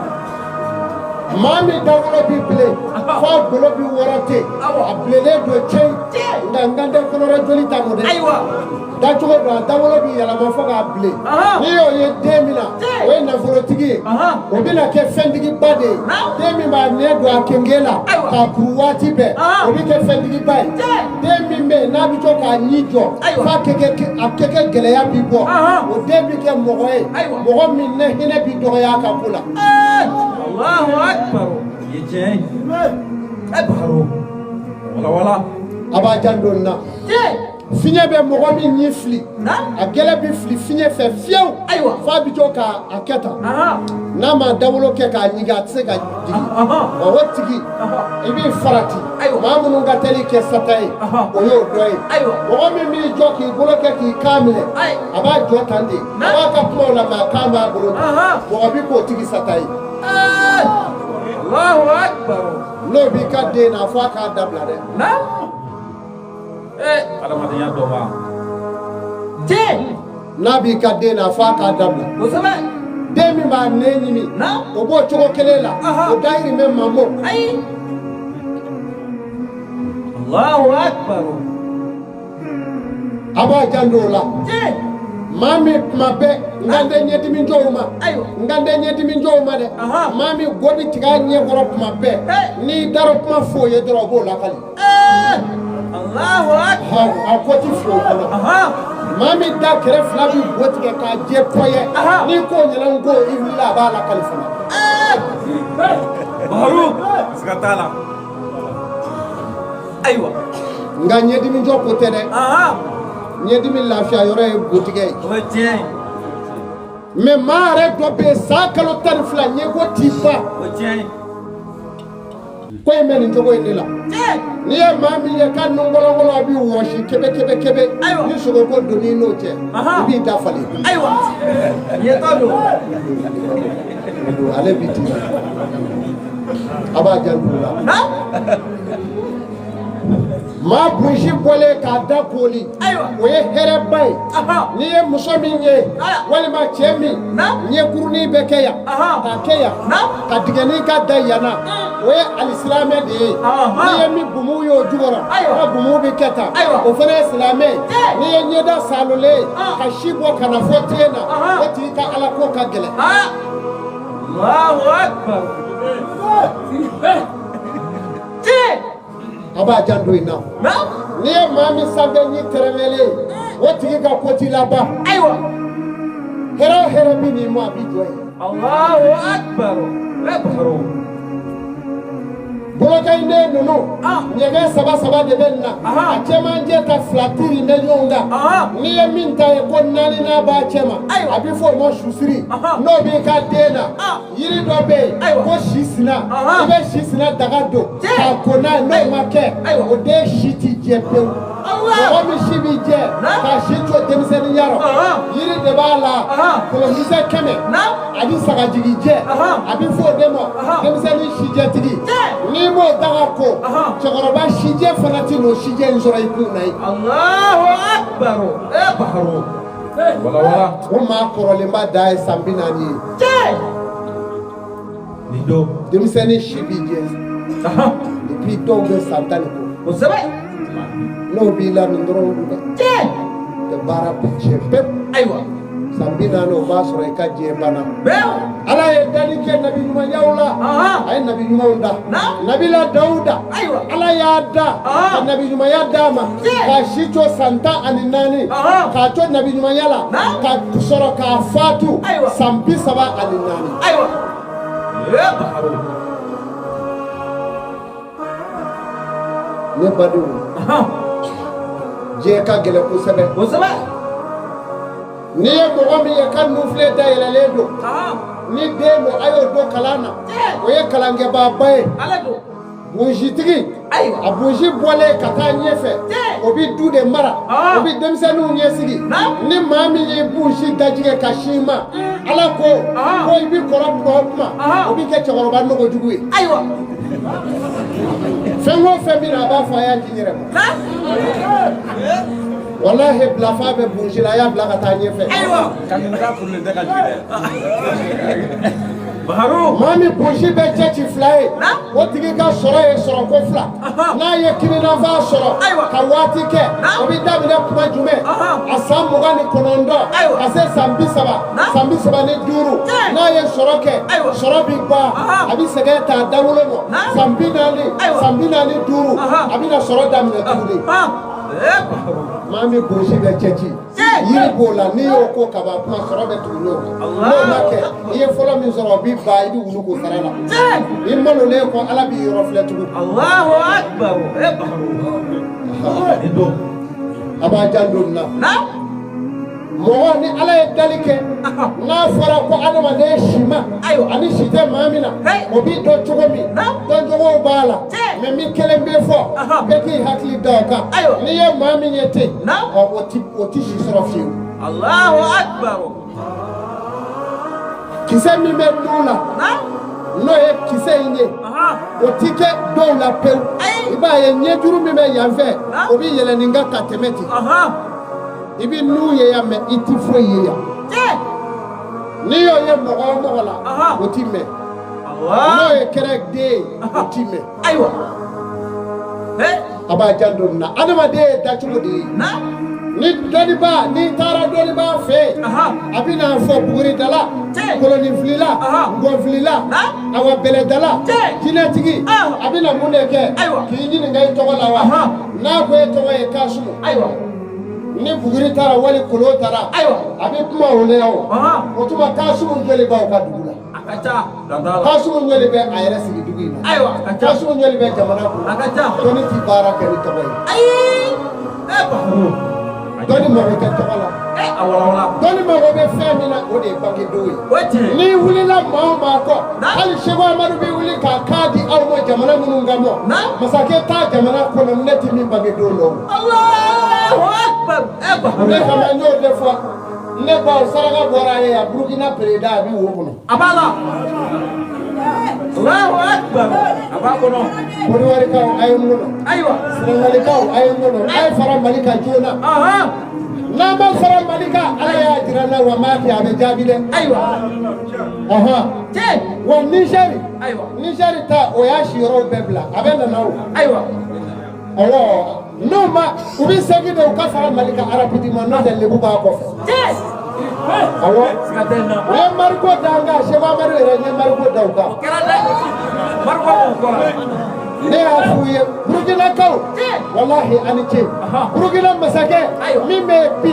Maa min dawolo bi bilen f'a golo bi wɔrɔ ten a bilennen don cɛyi nka n kan tɛ kɔnɔrɔ joli ta mɔ dɛ. Ayiwa. Dacogo don a dawolo bi yɛlɛma fo k'a bilen n'i y'o ye den min na o ye nafolotigi ye o bɛna kɛ fɛntigiba de ye den min b'a nɛn don a kenge la k'a kuru waati bɛɛ o bɛ kɛ fɛntigiba ye den min bɛ yen n'a bɛ to k'a ɲi jɔ f'a kɛ gɛlɛya bi bɔ o den bɛ kɛ mɔgɔ ye mɔgɔ min ne hinɛ bi dɔgɔya a ka ko la. Allahu akbar. Ye tiɲɛ ye. Wala wala. A b'a janto nin na. Fiɲɛ bɛ mɔgɔ min ɲi fili a gɛlɛ bɛ fili fiɲɛ fɛ fiyewu f'a bɛ to k'a kɛ tan n'a ma dawolo kɛ k'a ɲigin a tɛ se ka jigin wa o tigi i b'i farati maa minnu ka teli kɛ sata ye o y'o dɔ ye mɔgɔ min b'i jɔ k'i bolo kɛ k'i kan minɛ a b'a jɔ tan de a b'a ka kumaw la mɛ a kan b'a bolo mɔgɔ bɛ k'o tigi sata ye. Allahu akbar. N'o b'i ka den na fo a k'a dabila dɛ. Adamadenya dɔ ma. N'a b'i ka den na fo a k'a dabila. Kosɛbɛ. Den min b'a nɛn ɲimi o b'o cogo kelen la o dayirimɛ man bon. Ayi. Allahu akbar. A b'a janto o la. Maa min tuma bɛɛ n kan tɛ ɲɛdimi jɔw ma n kan tɛ ɲɛdimi jɔw ma dɛ maa min go bɛ tigɛ a ɲɛ kɔrɔ tuma bɛɛ n'i darɔ kuma f'o ye dɔrɔn o b'o lakali. Allahu akbar. A ko ti fili o kɔnɔ. Maa min da kɛrɛ fila bɛ go tigɛ k'a jɛ pɔyɛ n'i k'o ɲɛna n ko i wulila a b'a lakali fana. Baru siga t'a la. Ayiwa. Nka ɲɛdimi jɔ ko tɛ dɛ. Ɲɛdimi lafiya yɔrɔ ye gotigɛ ye. O ye tiɲɛ ye. Mɛ maa yɛrɛ dɔ bɛ yen san kalo 12 ɲɛko t'i ban. O ye tiɲɛ ye. Ko in bɛ nin cogo in de la. N'i ye maa min ye k'a nungɔlɔngɔlɔ a b'i wɔsi kebe kebe kebe. Ni sogoko donn'i n'o cɛ. I b'i da falen. Ayiwa. Ɲɛtɔ don. Ale b'i ti. A b'a janto o la. Maa bonsi bɔlen k'a da kooli o ye hɛrɛba ye n'i ye muso min ye walima cɛ min ɲɛkurunin bɛ kɛ yan k'a kɛ yan ka digɛnin ka da yan na o ye alisilamɛ de ye n'i ye min bumu ye o jukɔrɔ ka bumu bɛ kɛ tan o fana ye silamɛ ye n'i ye ɲɛda salolen ye ka si bɔ ka na fɔ ten na o tigi ka ala ko ka gɛlɛn. Allahu akbar. A b'a janto in na. N'i ye maa min sanfɛ ɲi tɛrɛmɛlen ye o tigi ka ko t'i laban. Ayiwa. Hɛrɛ o hɛrɛ min n'i ma a b'i jɔ yen. Allahu akbar. Bolokaɲiden ninnu ɲɛgɛn saba saba de bɛ nin na, a cɛmancɛ ta fila tiri bɛ ɲɔgɔn kan. N'i ye min ta ye ko naaninan b'a cɛ ma, a bɛ fɔ o ma susiri. N'o b'i ka den na, yiri dɔ bɛ yen ko sisina, i bɛ sisina daga don k'a ko n'a ye. N'o ma kɛ, o den si ti jɛ pewu. Mɔgɔ min si bɛ jɛ k'a si to denmisɛnninya rɔ, yiri de b'a la, kolonkisɛ 100 ani sagajigi jɛ, a bɛ fɔ o de ma denmisɛnnin sijɛtigi. N'i m'o daga ko, cɛkɔrɔba sijɛ fana tɛ n'o sijɛ in sɔrɔ i kun na ye. Allahu akbar e Baharu. Wala wala. O maa kɔrɔlenba dan ye san 40 ye. Nin don. Denmisɛnnin si b'i jɛ depuis dɔw bɛ san 10 ni kɔ. Kosɛbɛ. N'o b'i la, nin dɔrɔn don dɛ. Tɛ baara bɛ tiɲɛ pewu. Ayiwa. San 40, o b'a sɔrɔ i ka diɲɛ banna. Bɛɛ. Ala ye danni kɛ nabi ɲumanyaw la. A ye nabi ɲumanw da. Nabila Dawuda, Ala y'a da ka nabi ɲumanya d'a ma k'a si to san 14, k'a to nabi ɲumanya la, ka sɔrɔ k'a fatu san 34. Ayiwa. E Baharu. Ne badenw, diɲɛ ka gɛlɛn kosɛbɛ. Kosɛbɛ. N'i ye mɔgɔ min ye ka nunfilen dayɛlɛlen don, ni den don, a y'o don kalan na, o ye kalankɛbaaba ye. Ala don. Bunsitigi, Ayiwa. a bunsi bɔlen ka taa ɲɛfɛ, o bɛ du de mara, o bɛ denmisɛnninw ɲɛsigi. Ni maa min y'i bunsi dajigɛ ka sin ma, Ala ko ko i bɛ kɔrɔ kuma o kuma, o bɛ kɛ cɛkɔrɔba nɔgɔjugu ye. Ayiwa. Fɛn o fɛn bɛ na, a b'a fɔ a y'a di n yɛrɛ ma. Walahi, bilafa bɛ bunsi la, a y'a bila ka taa ɲɛfɛ. Ayiwa. Kanina kurulen tɛ ka jigin dɛ. Baharu. Maa min bunsi bɛ cɛ ci fila ye, o tigi ka sɔrɔ ye sɔrɔ ko fila. N'a ye kininanfan sɔrɔ ka waati kɛ, o bɛ daminɛ kuma jumɛn? A san 29 ka se san 30, san 35, n'a ye sɔrɔ kɛ, sɔrɔ bɛ ban, a bɛ sɛgɛn ta dawolo ma. San 40, san 45, a bɛna sɔrɔ daminɛ tuguni. E Baharu. Maa min bunsi bɛ cɛ ci, yiri b'o la, n'i y'o ko kaban, kuma sɔrɔ bɛ tugu ɲɔgɔn kan. N'o ma kɛ, i ye fɔlɔ min sɔrɔ, o b'i ban, i bɛ wulu k'o sara la. I malolen kɔ, Ala b'i yɔrɔ filɛ tugun. Allahu akbar e Baharu. Nin don. A b'a janto nin na. Mɔgɔ ni Ala ye dali kɛ, n'a fɔra ko adamaden si ma ani si tɛ maa min na, o b'i dɔn cogo min, dɔncogow b'a la. Mais min kelen bɛ fɔ, bɛɛ k'i hakili da o kan. N'i ye maa min ye ten, ɔ o ti si sɔrɔ fiyewu. Allahu akbar. Kisɛ min bɛ nun na, n'o ye kisɛ in ye, o ti kɛ dɔw la pewu. I b'a ye ɲɛjuru min bɛ yan fɛ, o bɛ yɛlɛ nin kan ka tɛmɛ ten. I bɛ nun ye yan, mais i ti foyi ye yan. N'i y'o ye mɔgɔ o mɔgɔ la, o ti mɛn. N'o ye kɛra den ye, o ti mɛn. Ayiwa. A b'a janto nin na. Adamaden ye dacogo de ye. Ni dɔnnibaa, n'i taara dɔnnibaa fɛ yen, a bɛ n'a fɔ buguridala, koloninfilila, ngɔnfilila, awa bɛlɛdala, jinɛtigi, a bɛna mun de kɛ? K'i ɲininka i tɔgɔ la wa. N'a ko e tɔgɔ ye Kasimu, ni buguri taara wali kolon taara, a bɛ kuma o la o. O tuma Kasimu joli b'aw ka dugu la? A ka ca. Kasimu joli bɛ a yɛrɛ sigi dugu in na? Ayiwa, a ka ca. Kasimu joli bɛ jamana kɔnɔ? A ka ca. Dɔnni ti baara kɛ ni tɔgɔ ye. Ayi. E Baharu. Dɔnni mago tɛ tɔgɔ la. A walawala. Dɔnni mago bɛ fɛn min na, o de ye bangedon ye. O ye tiɲɛ. N'i wulila maa o maa kɔ, hali Seko Amadu bɛ wuli k'a kan di aw ma jamana minnu kan mɔ, masakɛ t'a jamana kɔnɔ ne tɛ min bangedon dɔn. Allahu akbar. E Baharu. Ne kama n y'o de fɔ. Ne baw, saraka bɔra a ye yan, Burukina président a bɛ wo kɔnɔ. A b'a la. Allahu akbar. A b'a kɔnɔ. Kɔdiwarikaw, a ye n kɔnɔ. Ayiwa. Senegalikaw, a ye n kɔnɔ. A ye fara Mali kan joona. N'an ma fara Mali kan, Ala y'a jira n na wa m'a kɛ, a bɛ jaabi dɛ. Ayiwa. Wa Nizɛri. Ayiwa. Nizɛri ta, o y'a siyɔrɔw bɛɛ bila, a bɛ nana o. Ayiwa. Awɔ, n'u ma, u bɛ segin de, u ka fara Mali kan rapidement, n'o tɛ lebu b'a kɔfɛ. Awɔ. Siga tɛ nin na. U ye mariko da an kan, Seko Amadu yɛrɛ ye mariko da u kan. O kɛra dɛ. Mariko b'u kɔ la. Ne y'a f'u ye, Burukinakaw, walahi a ni ce. Burukina masakɛ min bɛ yen bi,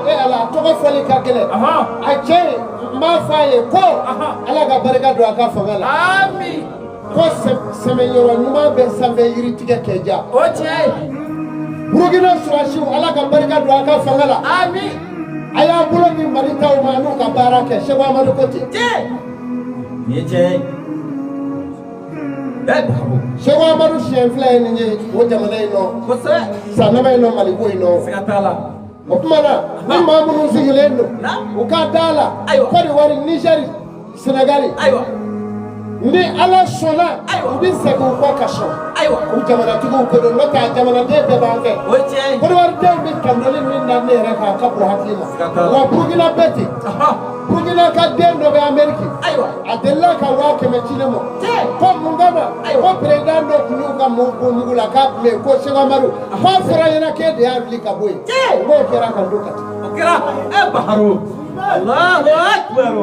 e Ala, a tɔgɔ fɔli ka gɛlɛn. A cɛ ye, n b'a fɔ a ye ko Ala ka barika don a ka fanga la. Ami. Ko sɛmɛyɔrɔ ɲuman bɛ sanfɛ yiri tigɛ kɛ ja. O tiɲɛ ye. Burukina sɔrɔdasiw, Ala ka barika don a ka fanga la. Ami. A y'a bolo di Mali taw ma, n'u ka baara kɛ. Seko Amadu ko ten. Tiɲɛ. Nin ye tiɲɛ ye. Ɛ Baharo. Seko Amadu siɲɛ fila ye nin ye o jamana in nɔ. Kosɛbɛ. San laban in nɔ, Maliko in nɔ. Siga t'a la. O tuma na, ni maa minnu sigilen don, u ka da la. Ayiwa. Côte d'Ivoire, Niger, Sénégal. Ayiwa. Ni Ala sɔnna, Ayiwa. u bɛ segin u kɔ ka sɔn. Ayiwa. U jamanatigiw ko don, n'o tɛ a jamanaden bɛɛ b'an fɛ. O ye tiɲɛ ye. Côte d'Ivoire denw bɛ tandoli min na ne yɛrɛ kan, a ka bon hakili ma. Siga t'a la. Wa Burukina bɛɛ ten. Burukina ka den dɔ bɛ Amérique. Ayiwa. A delila ka 100 000 ci ne ma. Tiɲɛ. Ko mun kama? Ayiwa. Ko président dɔ tun y'u ka mɔɔw bɔ mugu la k'a tun bɛ yen ko Seko Amadu. K'a fɔra ɲɛna k'e de y'a wuli ka bɔ yen. Tiɲɛ. N k'o kɛra ka don Kati. O kɛra. Ɛ Baharo. Allahu akbar.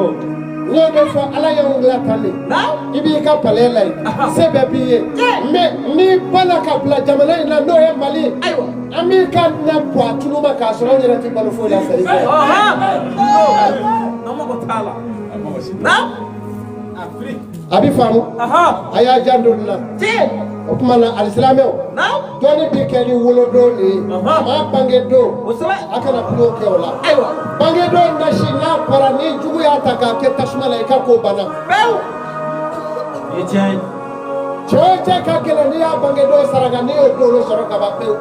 N y'o de fɔ, Ala y'anw dilan tan de. Naam. I b'i ka palais la yen. Se bɛɛ b'i ye. Tiɲɛ. Mais n'i banna ka bila jamana in na, n'o ye Mali ye. Ayiwa. An b'i ka na bɔ a tulu ma k'a sɔrɔ anw yɛrɛ tɛ balo foyi la sa i fɛ. An mago t'a la. Naam. A bɛ faamu. A y'a janto nin na. Tiɲɛ. O tuma na, alisilamɛw. Naam. Dɔnni bɛ kɛ ni wolodon de ye. Maa bangedon. Kosɛbɛ. A kana tulon kɛ o la. Ayiwa. Bangedon nasi n'a bɔra, ni jugu y'a ta k'a kɛ tasuma la, i ka ko banna. Pewu. Nin ye tiɲɛ ye. Cɛ o cɛ ka gɛlɛn, n'i y'a bangedon saraka, n'i y'o don sɔrɔ ka ban pewu.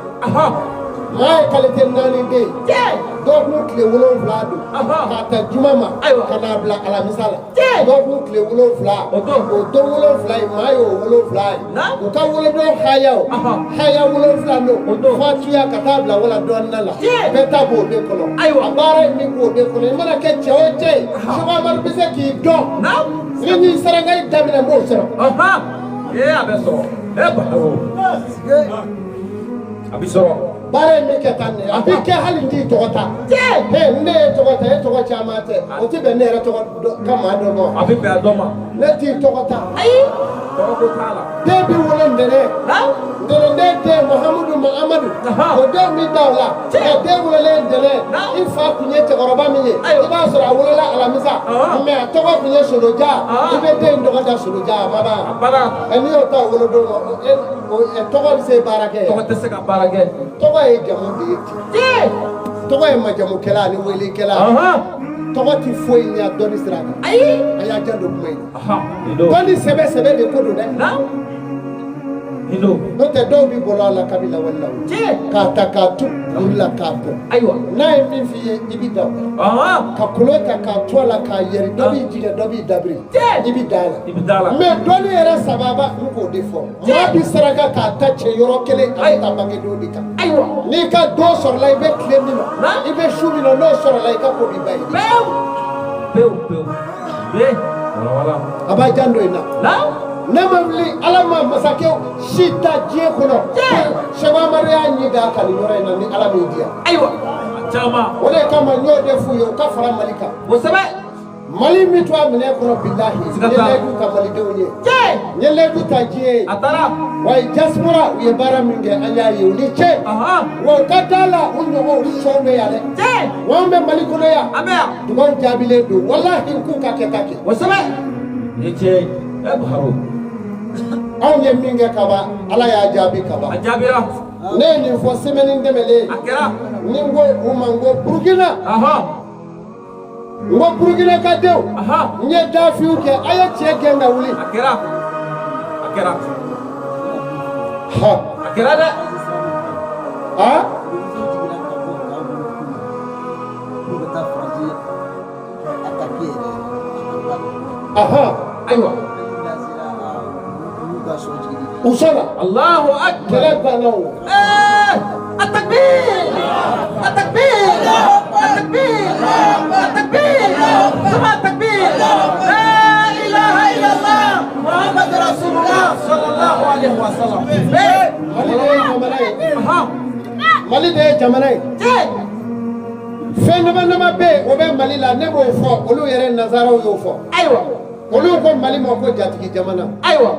Maa ye qualité naani de ye. Tiɲɛ. Dɔgɔkun tile 7 don. K'a ta juma ma. Ayiwa. Ka n'a bila alamisa la. Tiɲɛ. Dɔgɔkun tile 7. O don. O don 7 ye, maa y'o 7 ye. Naam. U ka wolodon haya o. Haya 7 don. O don. Fatuya ka taa bila wala dɔɔnin la. Tiɲɛ. Bɛɛ ta b'o de kɔnɔ. Ayiwa. A baara in min b'o de kɔnɔ. I mana kɛ cɛ o cɛ ye. Seko Amadu bɛ se k'i dɔn. Naam. Ni n saraka in daminɛ, n b'o sɔrɔ. Ee a bɛ sɔrɔ. Ɛ Baharo. A bɛ sɔrɔ. Baara in bɛ kɛ tan de, a bɛ kɛ hali n t'i tɔgɔ ta. Tiɲɛ. He, ne ye tɔgɔ ta, e tɔgɔ caman tɛ, o tɛ bɛn ne yɛrɛ tɔgɔ ka maa dɔ ma. A bɛ bɛn a dɔ ma. Ne t'i tɔgɔ ta. Ayi. Tɔgɔ ko t'a la. Den bɛ wolo ntɛnɛn. Naam. Ntɛnɛn den Mahamudu Mahamadu. O den bɛ da o la. Ka den wololen ntɛnɛn. I fa tun ye cɛkɔrɔba min ye. Ayiwa. I b'a sɔrɔ a wolola alamisa. Mais a tɔgɔ tun ye Soloja. I bɛ den in tɔgɔ da Soloja, a ma ban. A banna. Ɛ n'i y'o ta o wolodon ma, tɔgɔ bɛ se baara kɛ. Tɔgɔ tɛ se ka baara kɛ. Tɔgɔ ye jamu de ye ten. Tiɲɛ. Tɔgɔ ye majamukɛla ani weelekɛla. Tɔgɔ ti foyi ɲɛ dɔnni sira kan. Ayi. A y'a janto kuma in na. Nin don. Dɔnni sɛbɛ sɛbɛ de ko don dɛ. Naam. Nin don. N'o tɛ, dɔw bɛ bɔlɔ a la kabi lawale la o. Tiɲɛ. K'a ta k'a tu buru la k'a bɔn. Ayiwa. N'a ye min f'i ye, i bɛ da o la. Ka kolon ta k'a tu a la k'a yɛri, dɔ b'i jigin, dɔ b'i dabiri. Tiɲɛ. I bɛ da a la. I bɛ da a la. Mais dɔnni yɛrɛ sababa, n k'o de fɔ. Maa bɛ saraka k'a ta cɛ yɔrɔ kelen, a bɛ taa bangedon de kan. Ayiwa. N'i ka don sɔrɔla, i bɛ tile min na, i bɛ su min na, n'o sɔrɔla, i ka ko b'i ba ye. Pewu. Pewu pewu. Ee. Wala wala. A b'a janto in na. Naam. Ne ma wuli, Ala ma masakɛ si da diɲɛ kɔnɔ. Seko Amadu y'a ɲi d'a kan nin yɔrɔ in na ni Ala m'i diya. Ayiwa. A caman. O de kama n y'o de f'u ye, u ka fara Mali kan. Kosɛbɛ. Mali min to a minɛ kɔnɔ, bilahi. Siga N ye t'a la. layidu ta malidenw ye. Tiɲɛ. N ye layidu ta diɲɛ ye. A taara. Wa diaspora, u ye baara min kɛ, an y'a ye, u ni ce. Wa u ka da la, u ɲɔgɔnw sɔn bɛ yan dɛ. Tiɲɛ. Wa an bɛ Mali kɔnɔ yan. An bɛ yan. Dugawu jaabilen don, walahi, k'u ka kɛ ta kɛ. Kosɛbɛ. Nin ye tiɲɛ ye. Ɛ Baharo. Anw ye min kɛ kaban, Ala y'a jaabi kaban. A jaabira. Ne ye nin fɔ semaine tɛmɛnen. A kɛra. Ni n ko u ma, n ko Burukina. N ko Burukina ka denw. N ye dafiw kɛ, a ye cɛ gɛn ka wuli. A kɛra. A kɛra. Ha. A kɛra dɛ. Ha? Ayiwa. U sɔnna. Allahu akbar. Kɛlɛ banna o. التكبير التكبير التكبير التكبير ثم التكبير لا اله الا الله محمد رسول الله صلى الله عليه وسلم. Mali de ye jamana ye. Mali de ye jamana ye. Fɛn dama dama bɛ yen, o bɛ Mali la, ne b'o fɔ, olu yɛrɛ nanzaraw y'o fɔ. Ayiwa. Olu ko Mali ma ko jatigi jamana. Ayiwa.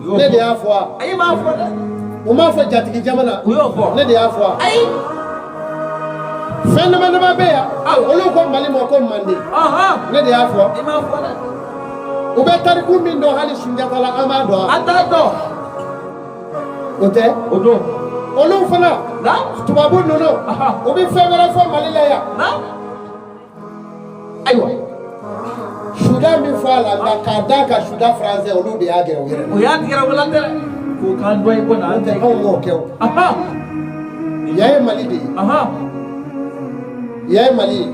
Ne de y'a fɔ wa? Ayi, m'a fɔ dɛ. U m'a fɔ jatigi jamana. U y'o fɔ. Ne de y'a fɔ wa? Ayi. Fɛn dama dama bɛ yan, olu ko Mali ma ko Manden. Ne de y'a fɔ. I m'a fɔ dɛ. U bɛ tariku min dɔn hali Sunjata la, an b'a dɔn. An t'a dɔn. O tɛ. O don. Olu fana, tubabu ninnu, u bɛ fɛn wɛrɛ fɔ Mali la yan. Ayiwa. Suda min fɔ a la, nka k'a d'a kan suda français, olu de y'a gɛrɛ u yɛrɛ la. O y'a tigɛra wala tɛ. K'o k'an dɔ ye ko na N'o an tɛ, tɛ. anw m'o kɛ o. Yan ye Mali de ye. Yan ye Mali ye.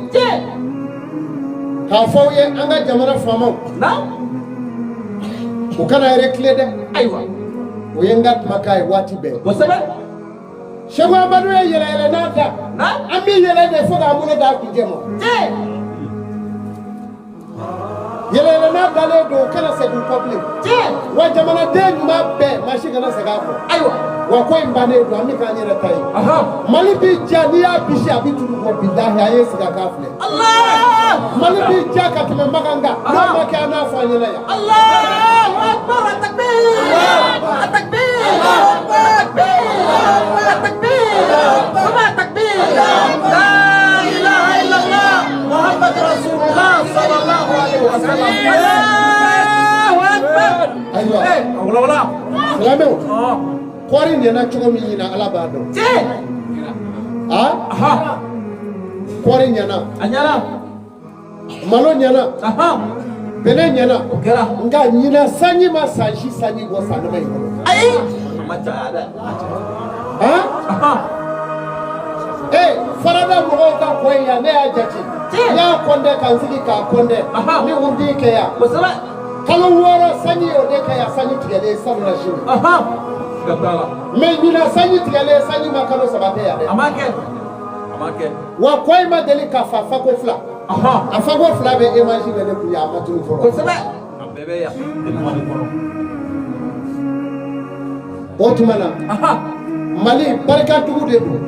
K'a fɔ aw ye, an ka jamana faamaw, u kana reculer dɛ. Ayiwa. O ye n ka kumakan ye waati bɛɛ. Kosɛbɛ. Seko Amadu ye yɛlɛ yɛlɛ n'a da. An bɛ yɛlɛ de fo k'an bolo d'a kuncɛ ma. Yɛlɛ yɛlɛ n'a dalen don, u kana segin u kɔ bilen. Wa jamanaden ɲuman bɛɛ, maa si kana segin a kɔ. Ayiwa. Wa ko in bannen don, an bɛ k'an yɛrɛ ta ye. Mali bi diya, n'i y'a bisi a bɛ tulu bɔ, bilahi a ye sigi a k'a filɛ. Allah. Mali bi diya ka tɛmɛ Makan kan. N'o ma kɛ, an n'a fɔ an ɲɛna yan. Allahu Akbar, takbir. Takbir. Takbir. Takbir. Suma takbir. La ilaha illallah Muhammad Rasulullah sallallahu alaihi wasallam. Allahu Akbar. Ayiwa. A wala wala. Silamɛw, kɔɔri ɲɛna cogo min ɲina, Ala b'a dɔn. A kɔɔri ɲɛna. A ɲɛna. Malo ɲɛna. Bɛnɛ ɲɛna. O kɛra. Nka ɲina sanji ma san si sanji bɔ san dama in kɔnɔ. Ayi. A ma caya dɛ. Han? Ee, farada mɔgɔw ka kɔ in yan, ne y'a jate. N y'a kɔndɛ ka n sigi k'a kɔndɛ. Ni wurudi kɛ yan. Kosɛbɛ. Kalo 6 sanji y'o de kɛ yan, sanji tigɛlen salon na sini. Siga t'a la. Mais ɲina sanji tigɛlen, sanji ma kalo 3 kɛ yan dɛ. A ma kɛ. A ma kɛ. Wa kɔ in ma deli ka fa fako 2. A fako 2 bɛ image bɛ ne kun yan, a ma tunu fɔlɔ. Kosɛbɛ. A bɛɛ bɛ yan. Mali kɔnɔ. O tuma na, Mali barikadugu de don.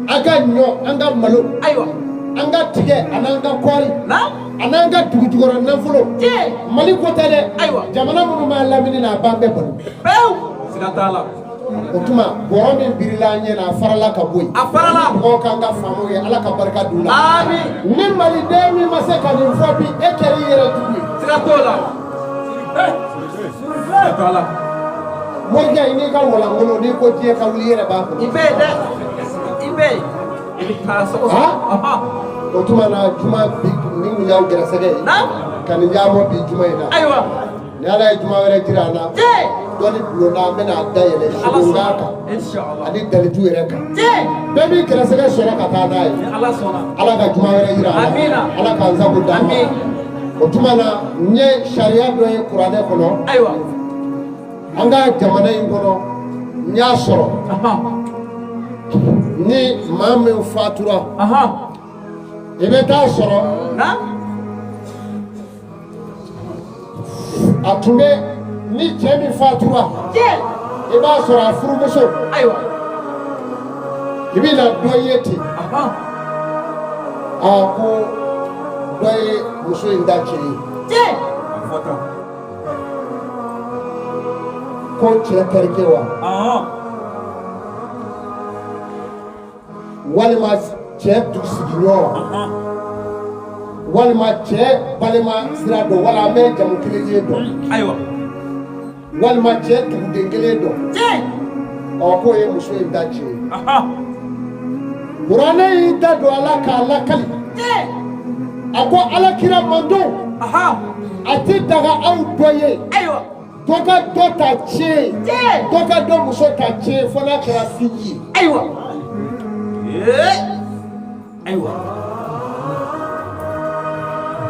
An ka ɲɔ, an ka malo. Ayiwa. An ka tigɛ an'an ka kɔɔri. An'an ka dugujukɔrɔ nafolo. Mali ko tɛ dɛ. Ayiwa. Jamana minnu b'an lamini na, a b'an bɛɛ balo. Pewu. Siga t'a la. O tuma, bɔrɔ min birila an ɲɛ na, a farala ka bɔ yen. A farala. Mɔgɔw k'an ka faamaw ye, Ala ka barika d'u la. Amin. Ni maliden min ma se ka nin fɔ bi, e kɛra i yɛrɛ jugu ye. Siga t'o la. Siga t'a la. Morikɛ, i n'i ka wɔlankolon, n'i ko diɲɛ ka wuli, i yɛrɛ b'a kɔnɔ. I bɛ yen dɛ. I bɛ yen. I bɛ taa sago sɔrɔ. O tuma na, juma bi nin kun y'aw gɛrɛsɛgɛ ye. Ka nin ɲɛbɔ bi juma in na. Ayiwa. Ni Ala ye juma wɛrɛ jira an na. Dɔnni bulonda, an bɛna a dayɛlɛ sugunda kan. Ani dalitu yɛrɛ kan. Bɛɛ b'i gɛrɛsɛgɛ sɔrɔ ka taa n'a ye. Ala sɔnna. Ala ka juma wɛrɛ jira an na. Amina. Ala k'an sago d'an ma. O tuma na, n ye sariya dɔ ye kuranɛ kɔnɔ. Ayiwa. An ka jamana in kɔnɔ, n y'a sɔrɔ ni maa min fatura, i bɛ taa sɔrɔ a tun bɛ ni cɛ min fatura, i b'a sɔrɔ a furumuso. Ayiwa. I bɛ na dɔ ye ten, a ko dɔ ye muso in da cɛ ye. Ko cɛ terikɛ wa, walima cɛ sigiɲɔgɔn, walima cɛ balima sira dɔn, wala an bɛ jamu kelen ye dɔn. Ayiwa. Walima cɛ duguden kelen dɔn. Ɔ, k'o ye muso in da cɛ ye. Kuranɛ y'i da don a la k'a lakali. A ko Ala kira mantɔn, a tɛ daga aw dɔ ye. Ayiwa. Dɔ ka dɔ ta tiɲɛ ye, dɔ ka dɔ muso ta tiɲɛ ye, fo n'a kɛra sinji ye. Ayiwa. Ayiwa.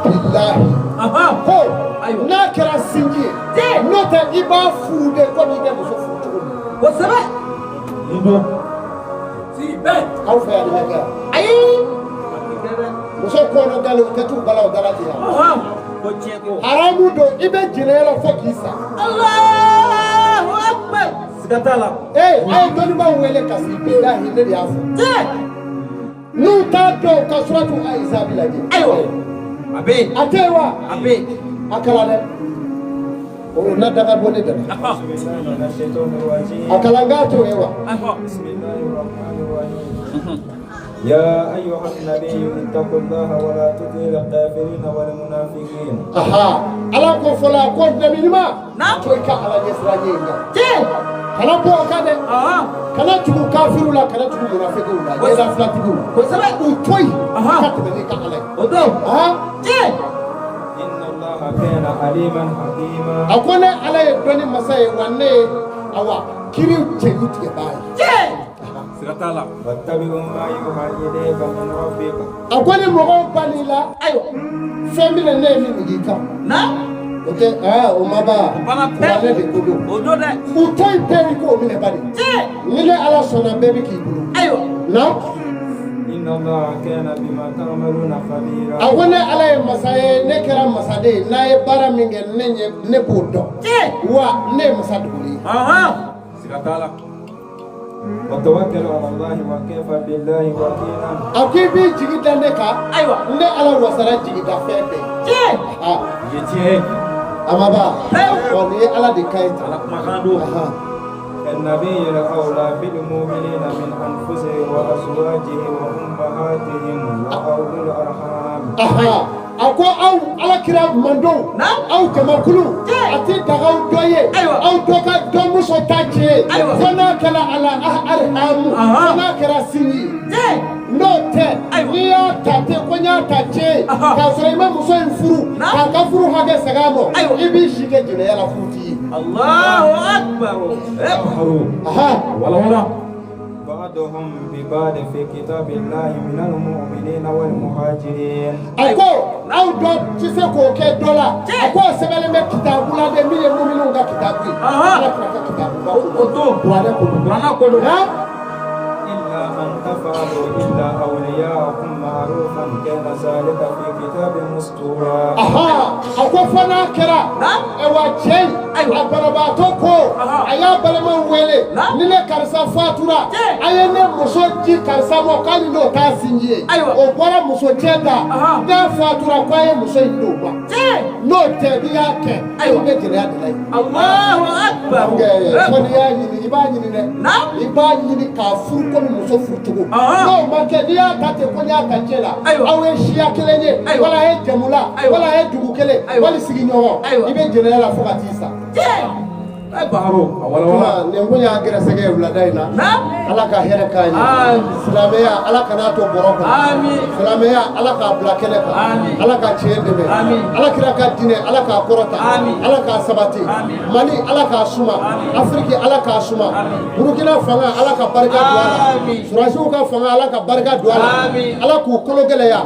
Bilahi. Ko n'a kɛra sinji ye, n'o tɛ i b'a furu de komi i bɛ muso furu cogo min. Kosɛbɛ. Aw fɛ yan, nin bɛ kɛ yan. Ayi. Muso kɔnɔ dalen, u tɛ t'u bala o dala ten yan. Ko tiɲɛ ko. Haramu don, i bɛ jɛnɛya la fo k'i sa. Allahu Akbar. Siga t'a la. Ee, a ye dɔnnibaaw wele ka sigi, bilahi ne de y'a fɔ. N'u t'a dɔn, u ka suratu Ayisabi lajɛ. Ayiwa. A bɛ yen. A tɛ yen wa? A bɛ yen. A kalan dɛ. O na daga bɔ ne da la. A kalan k'a t'o ye wa? يا أيها النبي اتق الله ولا تطع الكافرين والمنافقين. Aha, Ala ko fɔlɔ, a ko nabi ɲuman, to i ka Ala ɲɛsiran ɲɛ in kan, kana bɔ o kan dɛ. Kana tugu kafiru la, kana tugu munafikiw la, ɲɛda filatigiw. U to yen ka tɛmɛ n'i ka Ala ye. O don. إن الله كان عليما حكيما. A ko ne Ala ye dɔnni masa ye, wa ne ye awa kiri cɛju tigɛbaa ye. Siga t'a la. واتبع ما يوحى إليك من ربك. A ko ni mɔgɔw ban'i la, ayiwa, fɛn min na ne ye min jigin i kan, o tɛ aa, o ma ban. Banna. Kuranɛ de ko don. O don dɛ. U to yen bɛɛ i k'o minɛ bani. Ni ne Ala sɔnna, bɛɛ bɛ k'i bolo na. إن الله كان بما تعملون خبيرا. A ko ne Ala ye masa ye, ne kɛra masaden ye. N'a ye baara min kɛ, ne ɲɛ, ne b'o dɔn, wa ne ye masa dogolen ye. Siga t'a la. وتوكل على الله وكفى بالله وكيلا. A ko i b'i jigi da ne kan. Ne Ala wasara jigi da fɛn bɛɛ. Ah. Ye tiɲɛ ye. A ma ban. Ɔ, nin ye Ala de ka ye tan. Ala kumakan don. النبي أولى بالمؤمنين من أنفسهم وأزواجه وأمهاتهم وأولي الأرحام. Aha, a ko aw Ala kira mandenw, aw jamakulu, a ti daga aw dɔ ye aw dɔ ka dɔ muso ta tiɲɛ ye, fo n'a kɛra ala alihamu, fo n'a kɛra sinji ye. N'o tɛ, n'i y'a ta ten ko n y'a ta tiɲɛ ye, k'a sɔrɔ i ma muso in furu k'a ka furu hakɛ segin a ma, i b'i si kɛ jɛnɛya la, furu t'i ye. Allahu akbar. Aha. Wala wala. بعضهم ببعض في كتاب الله من المؤمنين والمهاجرين. A ko aw dɔ tɛ se k'o kɛ dɔ la. A k'o sɛbɛnlen bɛ kitabu la dɛ, min ye muminuw ka kitabu ye, Ala kira ka kitabu ba. O don. Kuranɛ ko don. Kuranɛ ko don. Han. إلا أن تفعلوا إلى أوليائكم معروفا كان ذلك في كتاب مسطورا. Aha, a ko fɔ n'a kɛra ayiwa, cɛ in a banabaatɔ ko a y'a balimaw wele: ni ne karisa fatura, a ye ne muso di karisa ma, k'ale n'o t'a sinji ye. O bɔra muso cɛ da, n'a fatura, k'a ye muso in d'o ma. N'o tɛ, n'i y'a kɛ, i bɛ jɛnɛya de la yen. Allahu akbar. Donc fo n'i y'a ɲini, i b'a ɲini dɛ, i b'a ɲini k'a furu komi muso furu cogo. N'o ma kɛ, n'i y'a ta ten ko n y'a ta cɛ la, aw ye siya kelen ye, wala a ye jamu la, wala a ye dugu kelen, wali sigiɲɔgɔn, i bɛ jɛnɛya la fo ka t'i sa. Ɛ Baharo, a wala wala. Nin kun y'a gɛrɛsɛgɛ ye wulada in na. Ala ka hɛrɛ k'an ye. Silamɛya, Ala kan'a to bɔrɔ kɔnɔ. Silamɛya, Ala k'a bila kɛnɛ kan. Ala ka tiɲɛ dɛmɛ. Ala kira ka diinɛ, Ala k'a kɔrɔta. Ala k'a sabati. Mali, Ala k'a suma. Afiriki, Ala k'a suma. Burukina fanga, Ala ka barika don a la. Surasiw ka fanga, Ala ka barika don a la. Ala k'u kolo gɛlɛya.